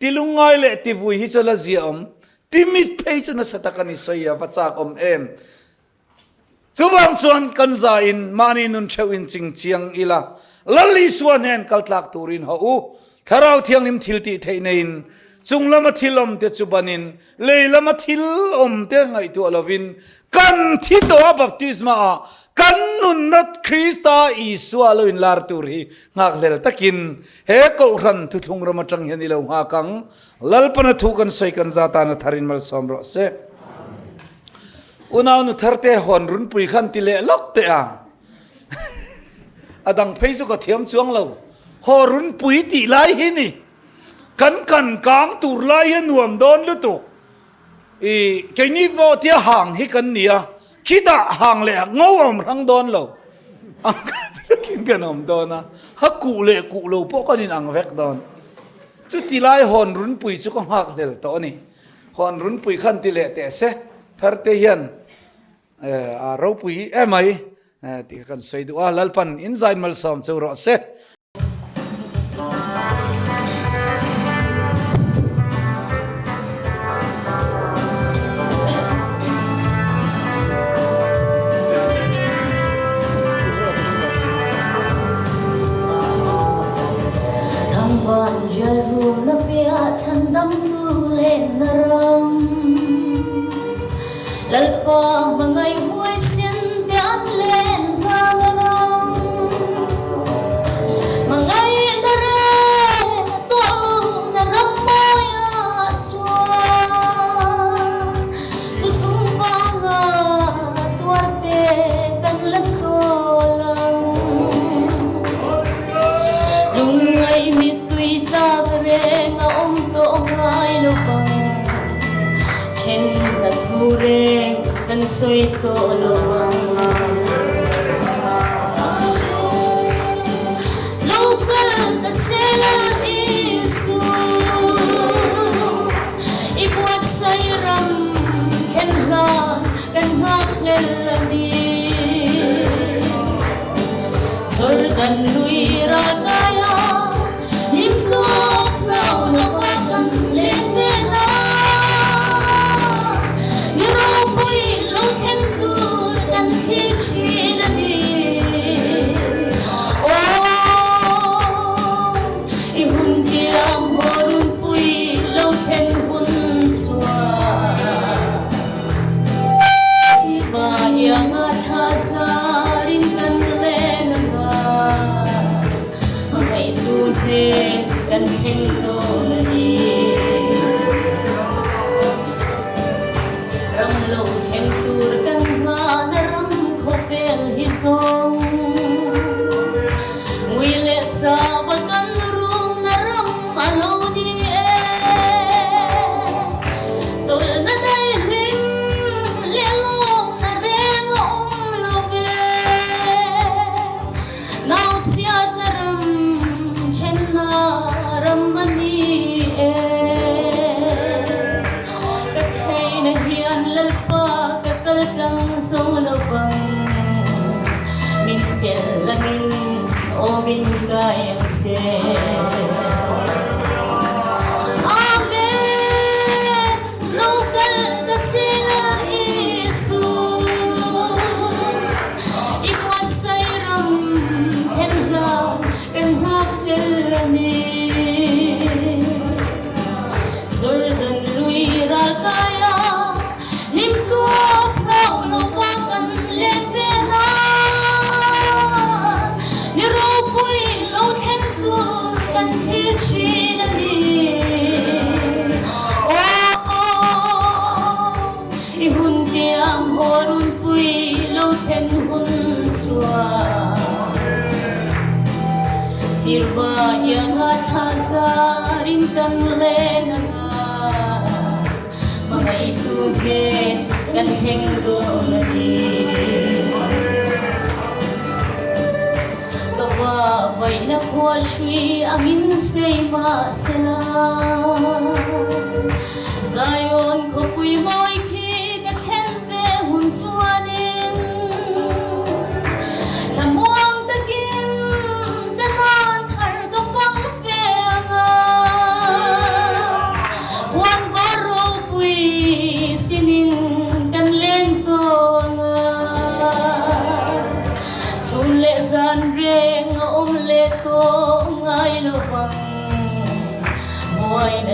Ti lungngai leh ti vui hi chu la ziaawm, ti mit phei chu nasa tak a ni sawi a va chak awm em. Chuvang chuan kan za in mahni nun theuh in ching chiang ila, Lal Isua hnen kal tlak turin haw u, Thlarau Thianghlim thil tih theih neiin chung lama thil awm te chu banin lei lama thil awm te ngaihtuah lovin kan thi tawh a baptisma ah kan nunna Krista Isua lo inlar tur hi nghakhlel takin he Kohhran thuthlung ram atang hian i lo nghak ang. Lalpana thu kan sawi kan za tana tharin malsawm rawh se. Unau nu thar te hawn runpui khan ti leh lawk teh a. A dang phei chu ka thiam chuang lo. Haw runpui tih lai hi ni. Kan kan kang tur lai hi a nuam dawn lutuk. I keini pawh tia hang hi kan ni a, khitah hang leh ngo a awm hrang dawn lo. Ang takin kan awm dawn a, ha kuh leh kuh lo pawh kan inang vek dawn. Chuti lai hawn runpui chu ka nghak hlel tawh a ni. Hawn runpui khan ti leh teh se, Tharte hian a ropui emai tih kan sawi duh a, Lalpan inzain malsawm cheu rawh se.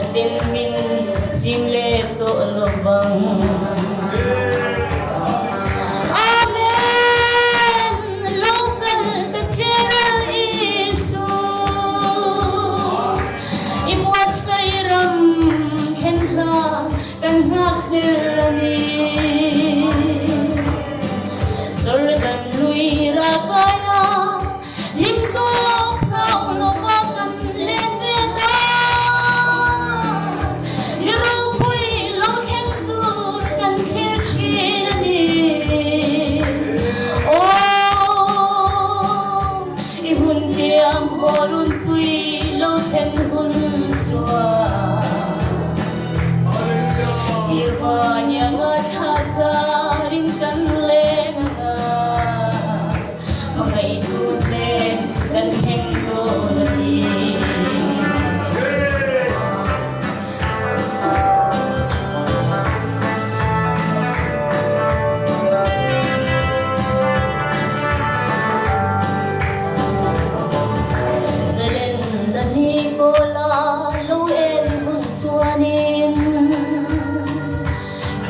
Natin min chim leh tawh lo vang. Amen! Lo kal ta che Lal Isu. I buatsaih ram thlen hlan kan nghak hlel a ni. Jordan lui rakaia Hlim tawk hlauh lova kan len ve ta. I ropui lo thleng tur kan thlir thin a ni. Aw, i hun tiam haw runpui lo thlen hun chuan Sirva nianga thla zarin kan leng anga.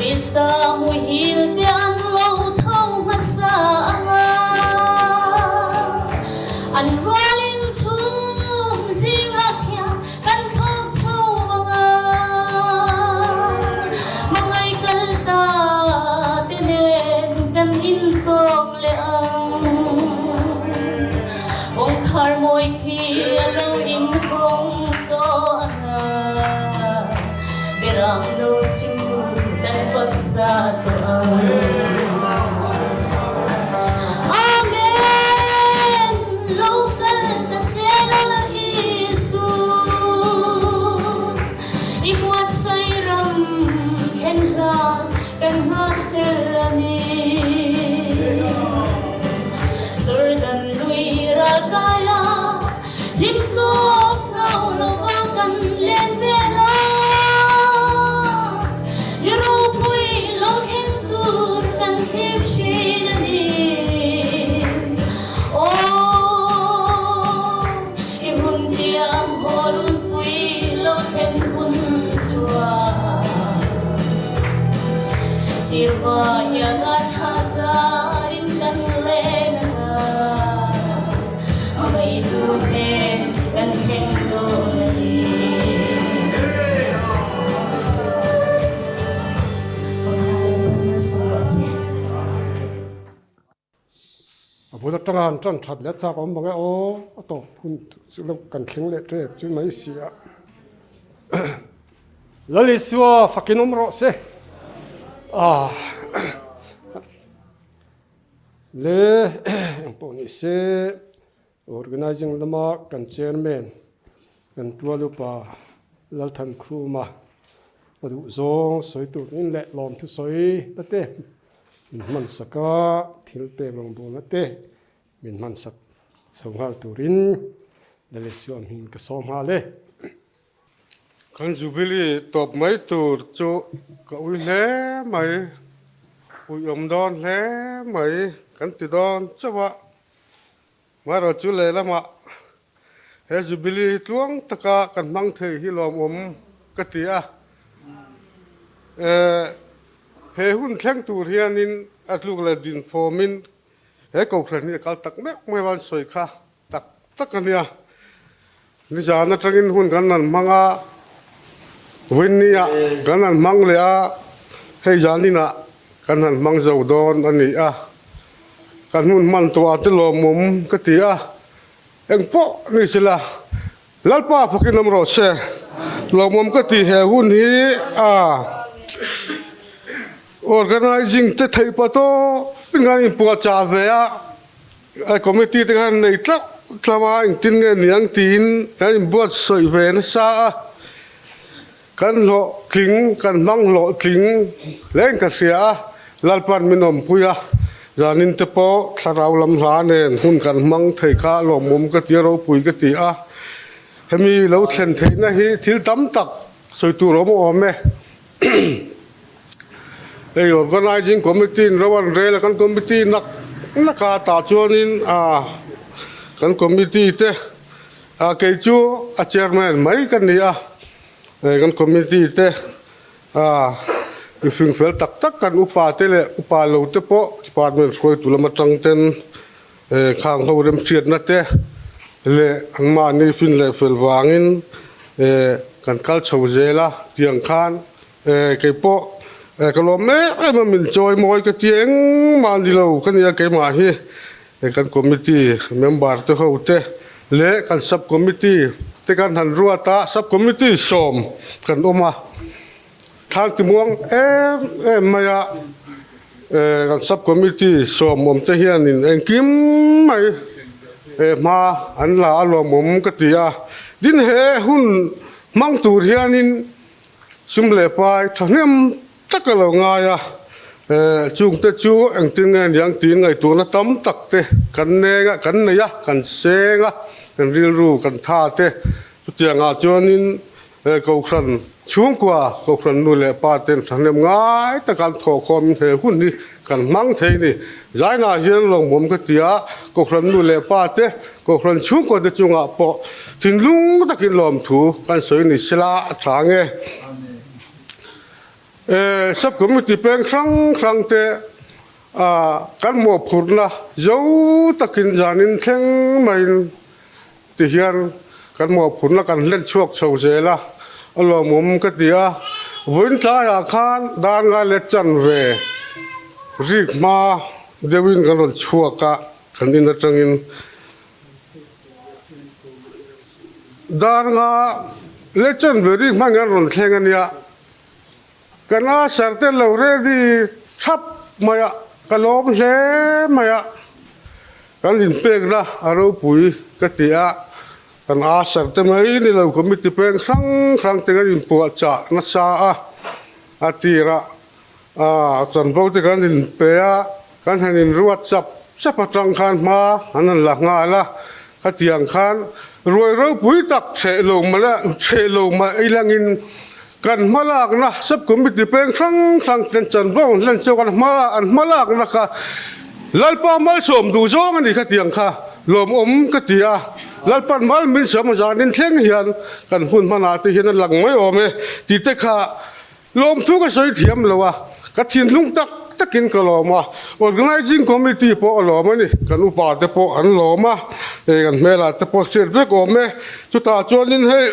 Krista muhil te an lo tho hmasa ang a, an rualin chhung zingah khian kan thlawk chho vang a, hmangaih kal ta te nen kan intawk leh ang. Kawngkhar mawi khi a lo inhawng tawh ang a. Beram no chu kan fak za tawh ang. Amen! Lo kal ta che Lal Isu. I buatsaih ram thlen hlan kan nghak hlel a ni. Jordan lui ral kaia Hlim tawk hlau lova kan len vel a, i ropui lo thleng tur kan thlir thin a ni. Aw, i hun tiang haw runpui lo thlen hun chuan sirva hian a thla zarin kan len ang a. A bul atanga han tan that leh chak awm bang e aw, a tawp hun chu lo kan thleng leh tep chu mai si a. Lal Isua fakin awm rawh se. Le engpawh ni se Organizing lama kan Chairman kan tual upa Lalthankhuma a duh zawng sawi turin leh lawmthu sawi na te min hman sak a, thil pek rawngbawlna te min hman sak chho nghal turin Lalesua hming ka sawm nghal e. Kan Jubilee tawp mai tur chu ka ui hle mai, uiawm dawn hle mai kan ti dawn chauh a. Marawh chu lehlamah he Jubilee hi tluang taka kan hmang thei hi lawmawm ka ti a. He hun thleng tur hianin a tluk leh dinfawmin he Kohhran hi a kal tak meuh meuh a, an sawi kha tak tak a nia. Nizan atangin hun kan han hmang a, Winnie-ah kan han hmang leh a, hei zaninah kan han hmang zo dawn a ni a. Kan hun hman tawhah te lawmawm ka ti a, engpawh ni sela Lalpa fakin awm rawh se. Lawmawm ka ti he hun hi a organizing te theih pah tawpin kan inpuahchah ve a. A committee te khan nei tlauh tlauh a, engtin nge niang tiin kan inbuatsawi ve nasa a, kan hlawhtling, kan hmang hlawhtling hle in ka hria a, Lalpan min awmpui a, zanin te pawh thlarau lam hla nen hun kan hmang thei kha lawmawm ka ti a, ropui ka ti a, hemi lo thlen theihna hi thil tam tak sawi tur awm awm e. Hei Organizing Committee in ro an rel a, kan committee nak nak a tah chuanin ah kan committee te ah kei chu a chairman mai ka ni a. Kan committee te mihring fel tak tak kan upa te leh upa lo te pawh department hruaitu lam atang ten khang ho remhriatna te leh anmahni fin leh fel vangin kan kal chho zel a tiang khan kei pawh ka lawm em em a min chawi mawi ka ti engmah ni lo ka nia keimah hi. Hei kan committee member te ho te leh kan sub committee te kan han ruat a, sub committee sawm kan awm a, thlang timuang em em mai a, eh kan sub committee sawm awm te hianin engkim mai eh hma an la a lawmawm ka ti a, din he hun hmang tur hianin sum leh pai thahnem Tak a lo ngai a, chungte chu engtin nge niang tiin ngaihtuahna tam tak te kan neng a, kan nei a, kan seng a, kan rilru kan tha te. Chutiangah chuanin Kohhran chhungkua, Kohhran nu leh pa ten thahnem ngai taka an thawhkhawmin he hun hi kan hmang thei a ni. Zainah hian lawmawm ka ti a, Kohhran nu leh pa te, Kohhran chhungkua te chungah pawh thinlung takin lawmthu kan sawi ni sela a tha nge. Sub committee peng hrang hrang te kan mawhphurhna zo takin zanin thleng maiin ti hian kan mawhphurhna kan hlen chhuak chho zel a, a lawmawm ka ti a. Vawiin tlaiah khan dar ngai let chan ve rik hma deuhin kan rawn chhuak a, kan in atangin. Dar nga Legend Berry hmang an rawn thleng a nia, ka na sar te lo ready thap mai a, ka lawm hle mai a, kan inpekna a ropui ka ti a, kan a sar te mai ni lo committee peng hrang hrang te kan inpuahchah nasa a, a tirah A chanvo te kan inpe a, kan han inruat chap chap atang khan hma an han la nghal a, khatiang khan ruai ropui tak chheh lo mah la chheh lo mah ilangin kan hma lakna sub committee peng hrang hrang ten chanvo an hlen chu kan hma an hma lakna kha Lalpa malsawm duh zawng a ni khatiang kha lawmawm ka ti a, Lalpan mal min sawm a zanin thleng hian kan hun hmanah te hian a lang mai awm e tih te kha Lawmthu ka sawi thiam lo a, ka thinlung tak takin ka lawm a, Organising Committee pawh a lawm a ni, kan upa te pawh an lawm a, hei kan hmelah te pawh hriat vek awm e, chutah chuanin hei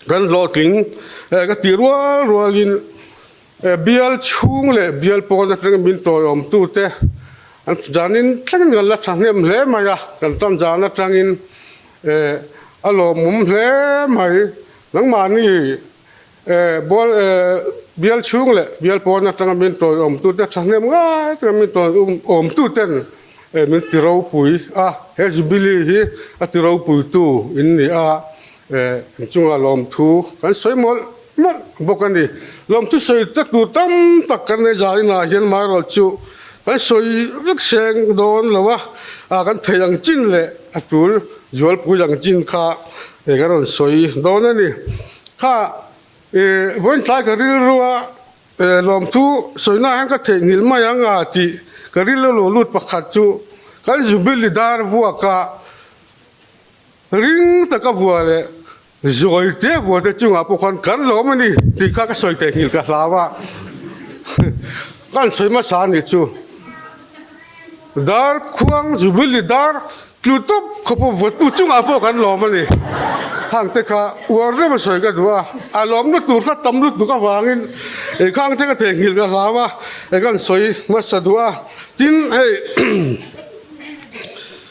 kan hlawhtling ka tih rual rualin bial chhung leh bial pawn atangin min tawiawmtute an zanin thlengin kan la thahnem hle mai a, kan tan zan atangin Eh, a lawmawm hle mai. Nangmahni eh, bual eh, bial chhung leh bial pawn atanga min tawiawmtute thahnem ngai taka min tawiawmtuten eh, min ti ropui a. He Jubilee hi a ti ropuitu in ni a, eh, in chunga lawmthu kan sawi mawlh mawlh bawk a ni. Lawmthu sawi ta tur tam tak kan nei zah inah hian maherawh chu kan sawi vek seng dawn lo a, ah, kan thei ang chin leh A tul zualpui ang chin kha kan rawn sawi dawn a ni. Kha vawiin tlai ka rilru a, lawmthu sawina hian ka theihnghilh mai ang a tih ka rilru lo lut pakhat chu kan Jubilee dar vuaka ring taka vua leh Zawi te vual te chungah pawh khan kan lawm a ni tih kha ka sawi theihnghilh ka hlau a, ka han sawi hmasa a nih chu. Dar khuang Jubilee dar tlu tawp khawp a vuattu chungah pawh kan lawm a ni. Khang te kha uar deuh a sawi ka duh a, a lawmna tur kha tam lutuk avangin khang te ka theihnghilh ka hlau a, ka han sawi hmasa duh a. Tin hei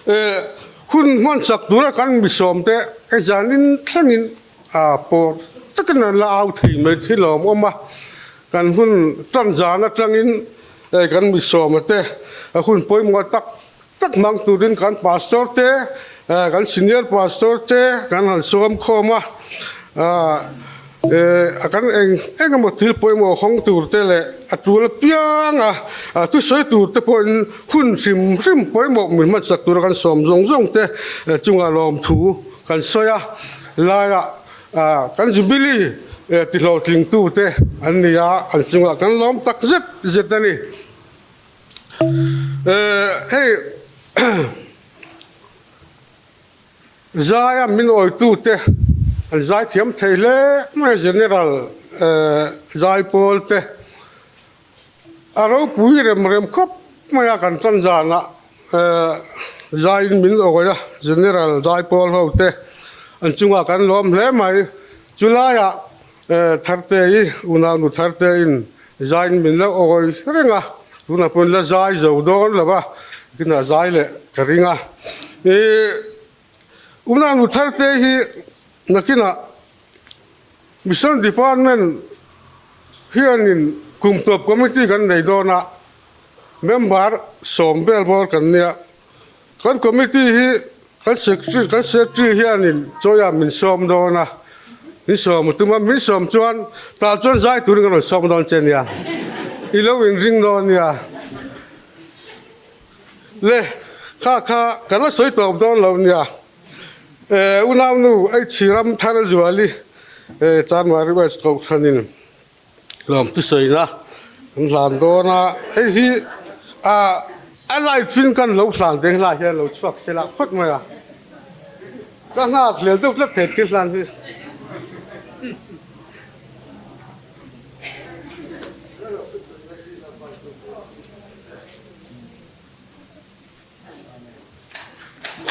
eh. Hun hman chak tura kan misawmte e zanin thlengin pawr takin an la au thei mai thi lawmawm a, kan hun tan zan atangin kan misawma te hun pawimawh tak tak hmang turin kan pastor te, kan senior pastor te kan han sawm khawm a. A kan eng eng emaw thil pawimawh hawng tur te leh a tul apiang a thusawi tur te pawhin hun hrim hrim pawimawh min hmansak tura kan sawm zawng zawng te chungah lawmthu kan sawi a, laiah kan Jubilee tihlawhtlingtu te an ni a, an chungah kan lawm tak zet zet a ni. Hei. Zaia min awitute an zai thiam thei hle mai a, General Zaipawl te a ropui rem rem khawp mai a, kan tan zanah zaiin min awi a, General Zaipawl ho te an chungah kan lawm hle mai. Chulaiah Thartei, unaunu Tharteiin zaiin min lo awi reng a, tunah pawhin la zai zo dawn lo a, kinah zai leh ka ring a. Unaunu Thartei hi nakinah Mission Department hianin kum tawp committee kan nei dawn a, member sawm vel bawr kan nia. Kan committee hi kan secretary kan secretary hianin chawiah min sawm dawn a, min sawm a tum a, min sawm chuan tah chuan zai turin kan rawn sawm dawn che nia, i lo inring dawn nia. Le, kha kha ka la sawi tawp dawn lo nia. Eh, unaunu H Ramtharzuali, eh, Chanmari West Kohhranin. Lawmtu sawina kan hlan dawn a, hei hi a live in kan lo hlan deng lai hian lo chhuak se lah phawt mai a, ka nghak hlel deuh tlat he thil hlan hi.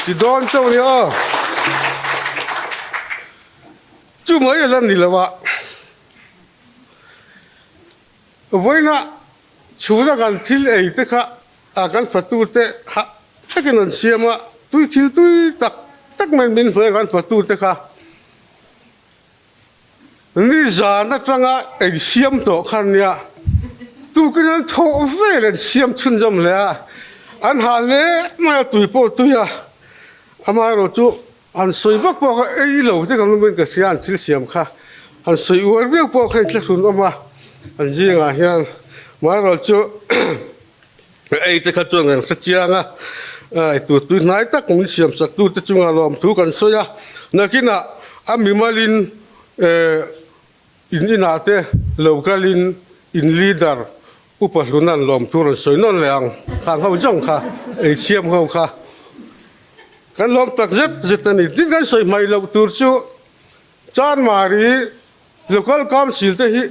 Ti dawn chauh ni aw. Chu mai a la ni lo a. Vawiina chhuna kan thil ei te kha a kan fatu te hah takin an siam a, tui thil tui tak tak mai min hnuai a kan fatu te kha nizan atanga ei siam tawh kha ania, tukin an thawh vel an siam chhunzawm hle a, an hah hle mai a tui pawh tui a, amaherawhchu chu Han sawi vak pawh kha ei lo te kan awm in ka hria an thil siam kha han sawi uar viau pawh kha inthlahrun awm a an zingah hian maherawh chu ei te kha chuan kan hre chiang a eitur tui hnai tak min siam sak tu te chungah lawmthu kan sawi a nakinah a mimalin eh In inah te lo kalin in leader upa Hluna'n lawmthu rawn sawi nawn leh ang. Khang ho zawng kha, ei siam ho kha kan lawm tak zet zet a ni. Tin kan sawi hmai loh tur chu Chanmari Local Council te hi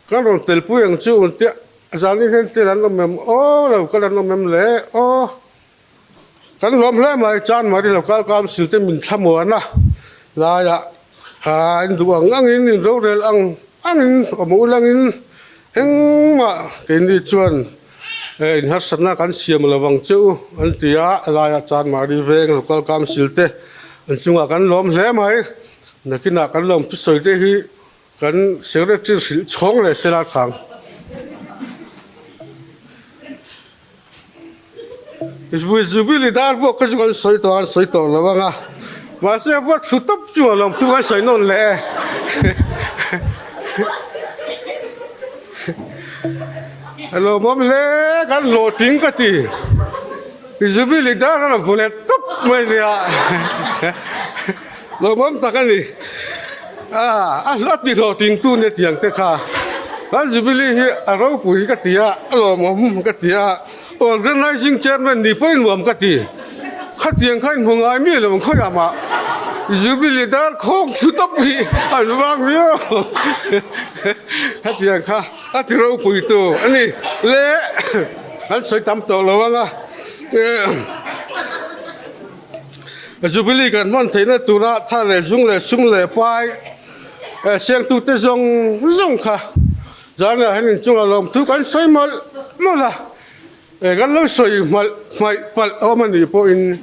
kan rawn telpui ang chu un tia zanin hian tel an awm em aw lo kal an awm em le aw. Kan lawm hle mai, Chanmari Local Council te min thlamuan a laiah in duh ang angin, in rorel ang angin, awm ulangin engmah keini chuan in harsatna kan siam lo ang che u an ti a, a laiah Chanmari veng Local Council te an chungah kan lawm hle mai, nakinah kan lawm thusawi te hi Kan secretary hrilh chhawng leh sela thang. Jubilee dar pawh kha chu kan sawi tawh a, kan sawi tawh lo ang a. Mahse a thlu tawp chu a lawm thu kan sawi nawn leh e. A lawmawm hle kan hlawhtling ka ti. Jubilee dar a rawn hmu leh tawp mai nia. Lawmawm tak a ni. A hla ti hlawhtlingtu nia tiang te kha. Kan Jubilee hi a ropui ka ti a, a lawmawm ka ti a, Organising Chairman nih pawhin nuam ka ti. Khatiang kha inhmu ngai mi lo ang khawiah mah Jubilee dar khawng thu tawp hi an vang viau. Khatiang kha a ti ropuitu a ni. Le kan sawi tam tawh lo ang a. Jubilee kan hman theihna tura tha leh zung leh sum leh pai siangtute zawng zawng kha zanah hian inchungah lawmthu kan sawi mawlh mawlh a, kan lo sawi hmalh hmaih palh awm a nih pawhin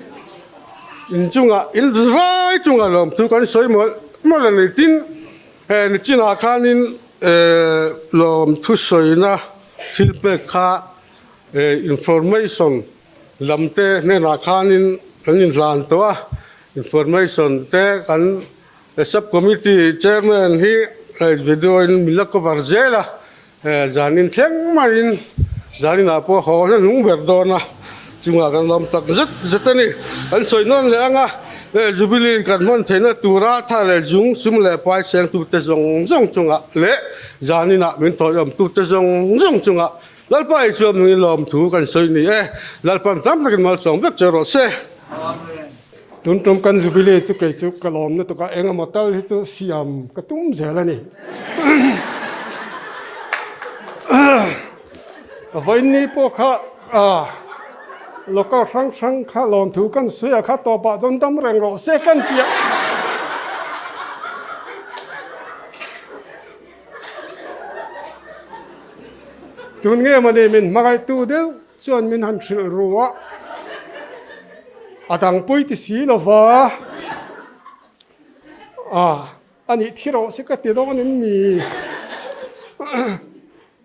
inchungah in vai chungah lawmthu kan sawi mawlh mawlh a ni. Tin, nichinah khanin lawmthu sawina thil pek kha information Lam te hnenah khanin kan inhlan tawh a, information te kan sub committee chairman hi video in min la cover zel a, zanin thleng maiin zaninah pawh haw hla hnung ber dawn a, chungah kan lawm tak zet zet a ni. Kan sawi nawn leh ang a, Jubilee kan hman theihna tura tha leh zung sum leh pai sengtute zawng zawng chungah leh zaninah min tawihawmtute zawng zawng chungah Lalpa Isua hmingin lawmthu kan sawi ni e, Lalpan tam takin malsawm vek che rawh se. Amen. Tun tum kan Jubilee chu kei chu ka lawm lutuk a, eng emaw tal hi chu siam ka tum zel a ni. Vawiinni pawh kha local hrang hrang kha lawmthu kan sawi a, kha tawpah chuan dam reng rawh se kan ti a. Tun nge mawni min hmangaihtu deuh chuan min han hrilh ru a, a dangpui ti si lo va, a a nih thi rawh se ka ti dawn in mi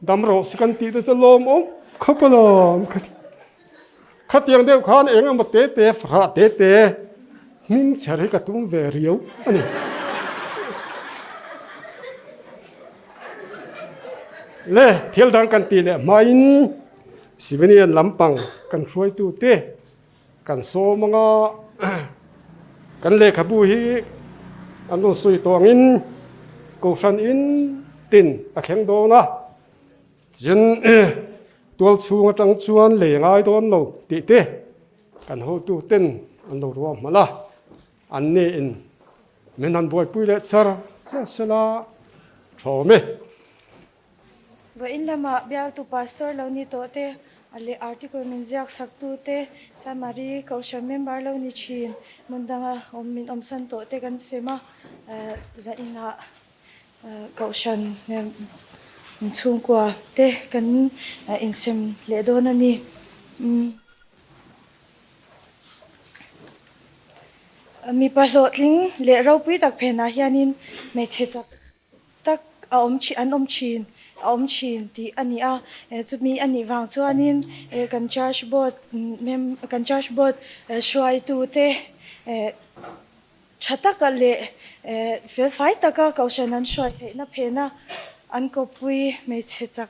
dam rawh se kan tih te chu lawmawm khawp alawm ka ti. Khatiang deuh khan eng emaw te te fahrah te te hming chher hi ka tum ve riau a ni. Le thil dang kan tih leh hmain Sivinian lampang kan hruaitu te kan sawm anga kan lehkhabu hi an rawn sawi tawh angin Kohhran in tin a thleng dawn a. Tin, tual chhung atang chuan lei a ngai dawn lo tih te kan hotu ten an lo ruah hmalh a, an ni in min han buaipui leh char char sela thawm e. Vawiin lamah bialtu pastor lo ni tawh te leh article min ziak sak tu te, Chamari Kohhran member lo ni thin, hmun danga awm min awmsan tawh te kan sem a, zaninah Kohhran chhungkua te kan insem leh dawn a ni. Mipa hlawhtling leh ropui tak phenah hianin hmeichhe chak tak a awm thin an awm thin a awm thin tih a ni a. Chumi a nih vang chuanin kan church board kan church board hruaitute Tha taka leh felfai taka Kohhran an hruai theihna phena an kawppui hmeichhe chak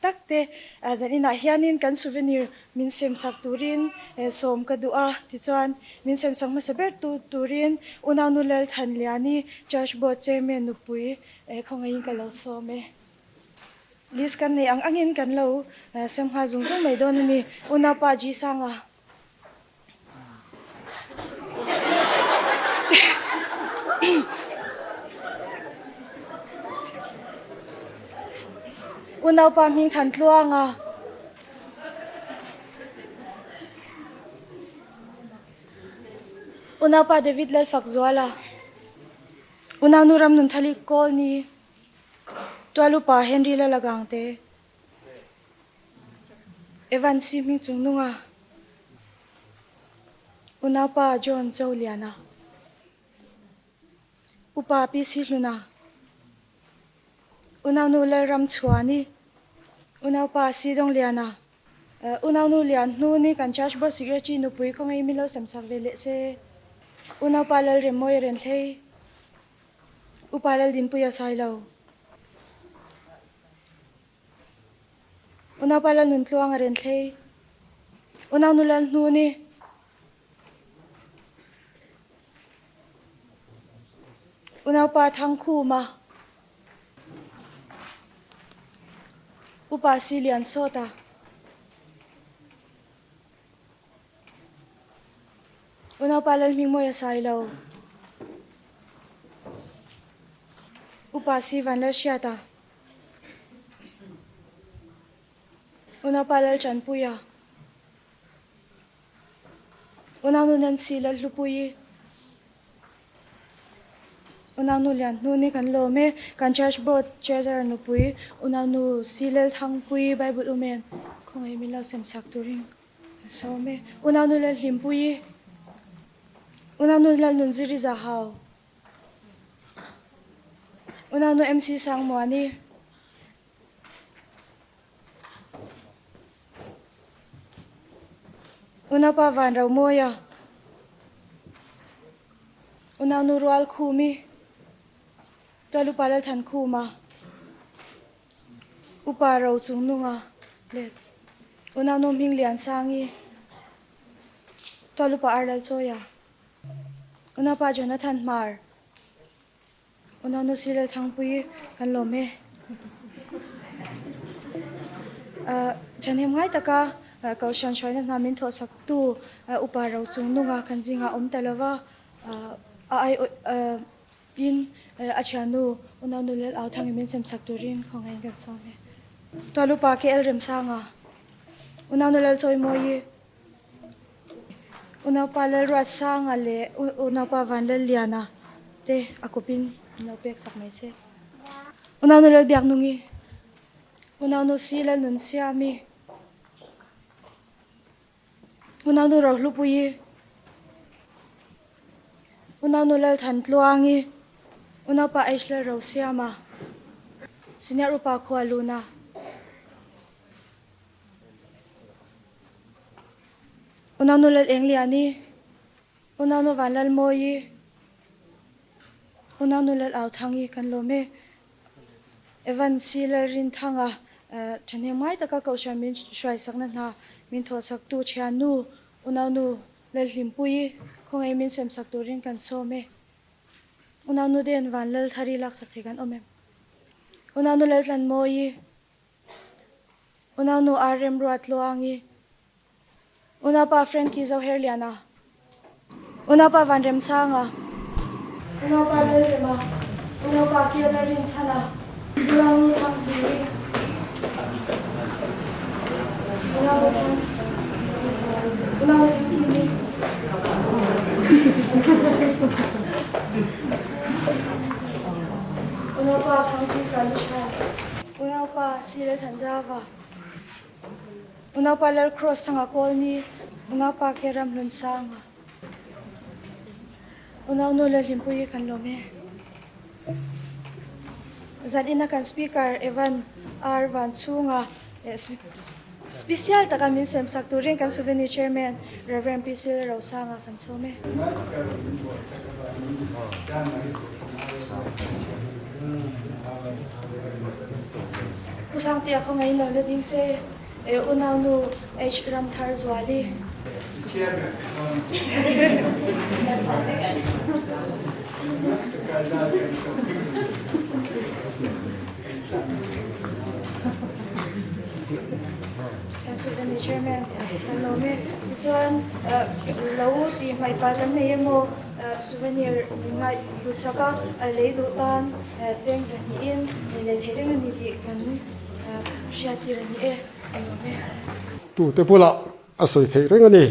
tak te zan inah hianin kan souvenir min semsak turin sawm ka duh a, tichuan min semsak hmasa ber tu turin Unaunu Lalthanliani Church Board Chairman nupui khawngaihin ka lo sawm e. List kan nei ang angin kan lo sem nghal zung zung mai dawn a ni, Unaupa G Sanga. Unaupa hming than tluang a. Unaupa David Lalfakzuala. Unaunu Ramnunthali Kawlni. Tualupa Henry Lalagangte. Evan si hming chung nunga Unaupa John Zoliana, Upa PC Hluna, Unaunu Lalram Chhuani, Unaupa Si Dongliana, Unaunu Lian Hnuni kan Church Board Secretary nupui khawngaih min lo semsak ve leh se, Unaupa Lalremmawi Renthlei, Upa Laldinpuia Sailo. Unaupa Lalnuntluang a renthlei. Unaunu Lalhnuni. Unaupa Thangkhuma. Upa Siliansawta. Unaupa Lalhmingmawia Sailo. Upa Si Vanlalhriata. Unaupa Lalchanpuia. Unaunu Nancy Lalhlupuii. Unaunu Lianhnuni kan lawm e. Kan Church Board Treasurer nupui Unaunu Si Lalthangpuii Bible Umen khawngaih min lo semsak turin kan sawm e. Unaunu Lalhlimpuii. Unaunu Lalnunziri Zahau. Unaunu MC Sangmuani. Unaupa Van Romawia. Unaunu Rual Khumi. Tualupa Lalthan Khuma. Upa Ro Chungnunga leh Unaunu Hming Liansangi. Tualupa Ar Lalchawia. Unaupa Jonathan Hmar. Unaunu Silel Thangpui kan lawm e. Thahnem ngai taka Kohhran hruaina hna min thawhsaktu Upa Rochungnunga kan zingah awm ta lova, a aiawhin a thiannu Unaunu Lal Authang in min semsak turin khawngaihin kan sawm e. Tual Upa KL Remsanga, Unaunu Lal Chawimawi, Unaupa Lalruatsanga leh Unaupa Vanlalliana te a kawpin min lo peksak mai che. Unaunu Lalbiaknungi, Unaunu Si Lalnunsiami, Unaunu Rohlupuii, Unaunu Lalthantluangi, Unaupa H Lalrosiama, Senior Upa Khualuna. Unaunu Lal Engliani, Unaunu Vanlalmawii, Unaunu Lal Authangi kan lawm e. Evan C. Lalrinthanga thahnem ngai taka Kohhran min hruaisakna hna min thawhsaktu thiannu Unaunu Lalhlimpuii khawngaih min semsak turin kan sawm e. Unaunu Den Vanlalthari laksak thei kan awm em? Unaunu Laltlanmawii. Unaunu R Remruatluangi, Unaupa Frankie Zoherliana, Unaupa Vanremsanga, Unaupa Lalrema, Unaupa Kiala Rinchhana, Unaunu Thanghlui, Unaunu Thang, Unaunu Thangkimi. Unaupa Thangzika Lushai. Unaupa Sile Thanzava, Unaupa Lal Cross Thanga Kawlni, Unaupa Ke Ram Hlun Sanga, Unaunu Lal Hlimpui hi kan lawm e. Zan ina kan Speaker Evan R Vanchhunga special taka min semsak turin kan Souvenir Chairman Rev PC Lalrosanga kan sawm e. Pu Sangtea khaw ngain lo la ding se e unaunu H Ramthar Zuali. Kan Souvenir Chairman kan lawm e. Tichuan lo tih hmaih pal kan nei emaw Souvenir min ngaih hlutsak a, a lei duh tan cheng zahnihin min lei thei reng a ni tih kan hriattir a ni e, a lawm e. Tute bulah a sawi theih reng a ni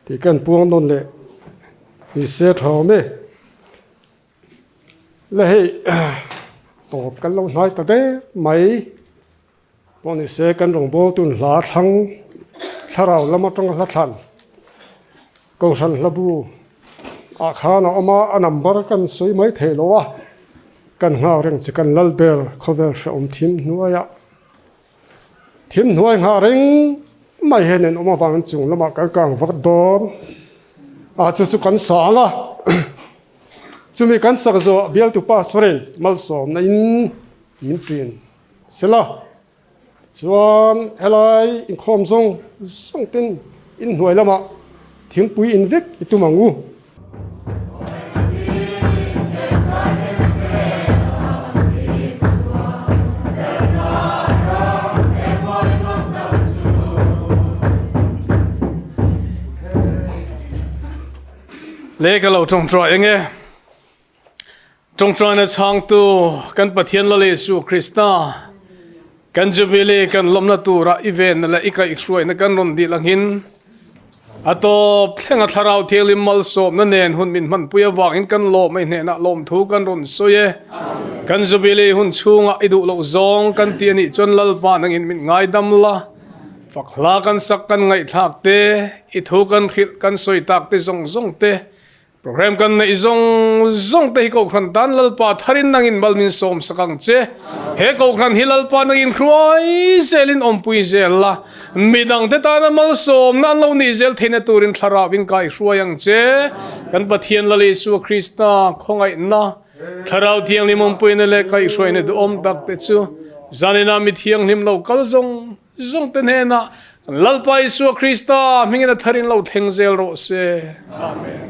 tih kan puang nawn leh ni se tha awm e. Le hei tawp kan lo hnai ta der mai. Pawh ni se kan rawngbâwl tun hla thlang thlarau lam atanga hla thlan Kohhran hlabu ah khan a awm a, a number kan sawi mai thei lo a, kan nghak reng che kan lal ber khawvel hrehawm thim hnuaiah thim hnuai nghah reng mai hian an awm avangin chung lamah kan kang vak dawn a, chu chu kan sang a, chumi kan sak zawh bialtu pastor in malsawmna in min ṭin. Sela, tichuan helai inkhawm zawng zawng ten inhnuai lamah thingpui in vek i tum ang u. Le ka lo tawngtawi eng e. Tawngtaina chhangtu kan Pathian Lal Isu Krista, kan Jubilee kan lawmna tura i venna leh i kaihhruaina kan rawn dil angin, a tawp thlenga Thlarau Thianghlim malsawmna nen hun min hmanpui avangin kan lawm a i hnenah lawmthu kan rawn sawi e. Kan Jubilee hun chhungah i duh loh zawng kan ti a nih chuan Lalpa nangin min ngaidam la, fak hla kan sak kan ngaihthlak te, i thu kan hrilh kan sawi tak te zawng zawng te, Program kan neih zawng zawng te hi Kohhran tan Lalpa tharin nangin mal min sawm sak ang che. He Kohhran hi Lalpa nangin hruai zelin awmpui zel la, midang te tana malsawmna an lo nih zel theihna turin thlarau in kai hruai ang che. Kan Pathian Lal Isua Krista khawngaihna, Thlarau Thianghlim awmpuina leh kaihhruaina duhawm tak te chu zaninah mi thianghlim lo kal zawng zawng te hnenah kan Lalpa Isua Krista hmingin a tharin lo thleng zel rawh se. Amen.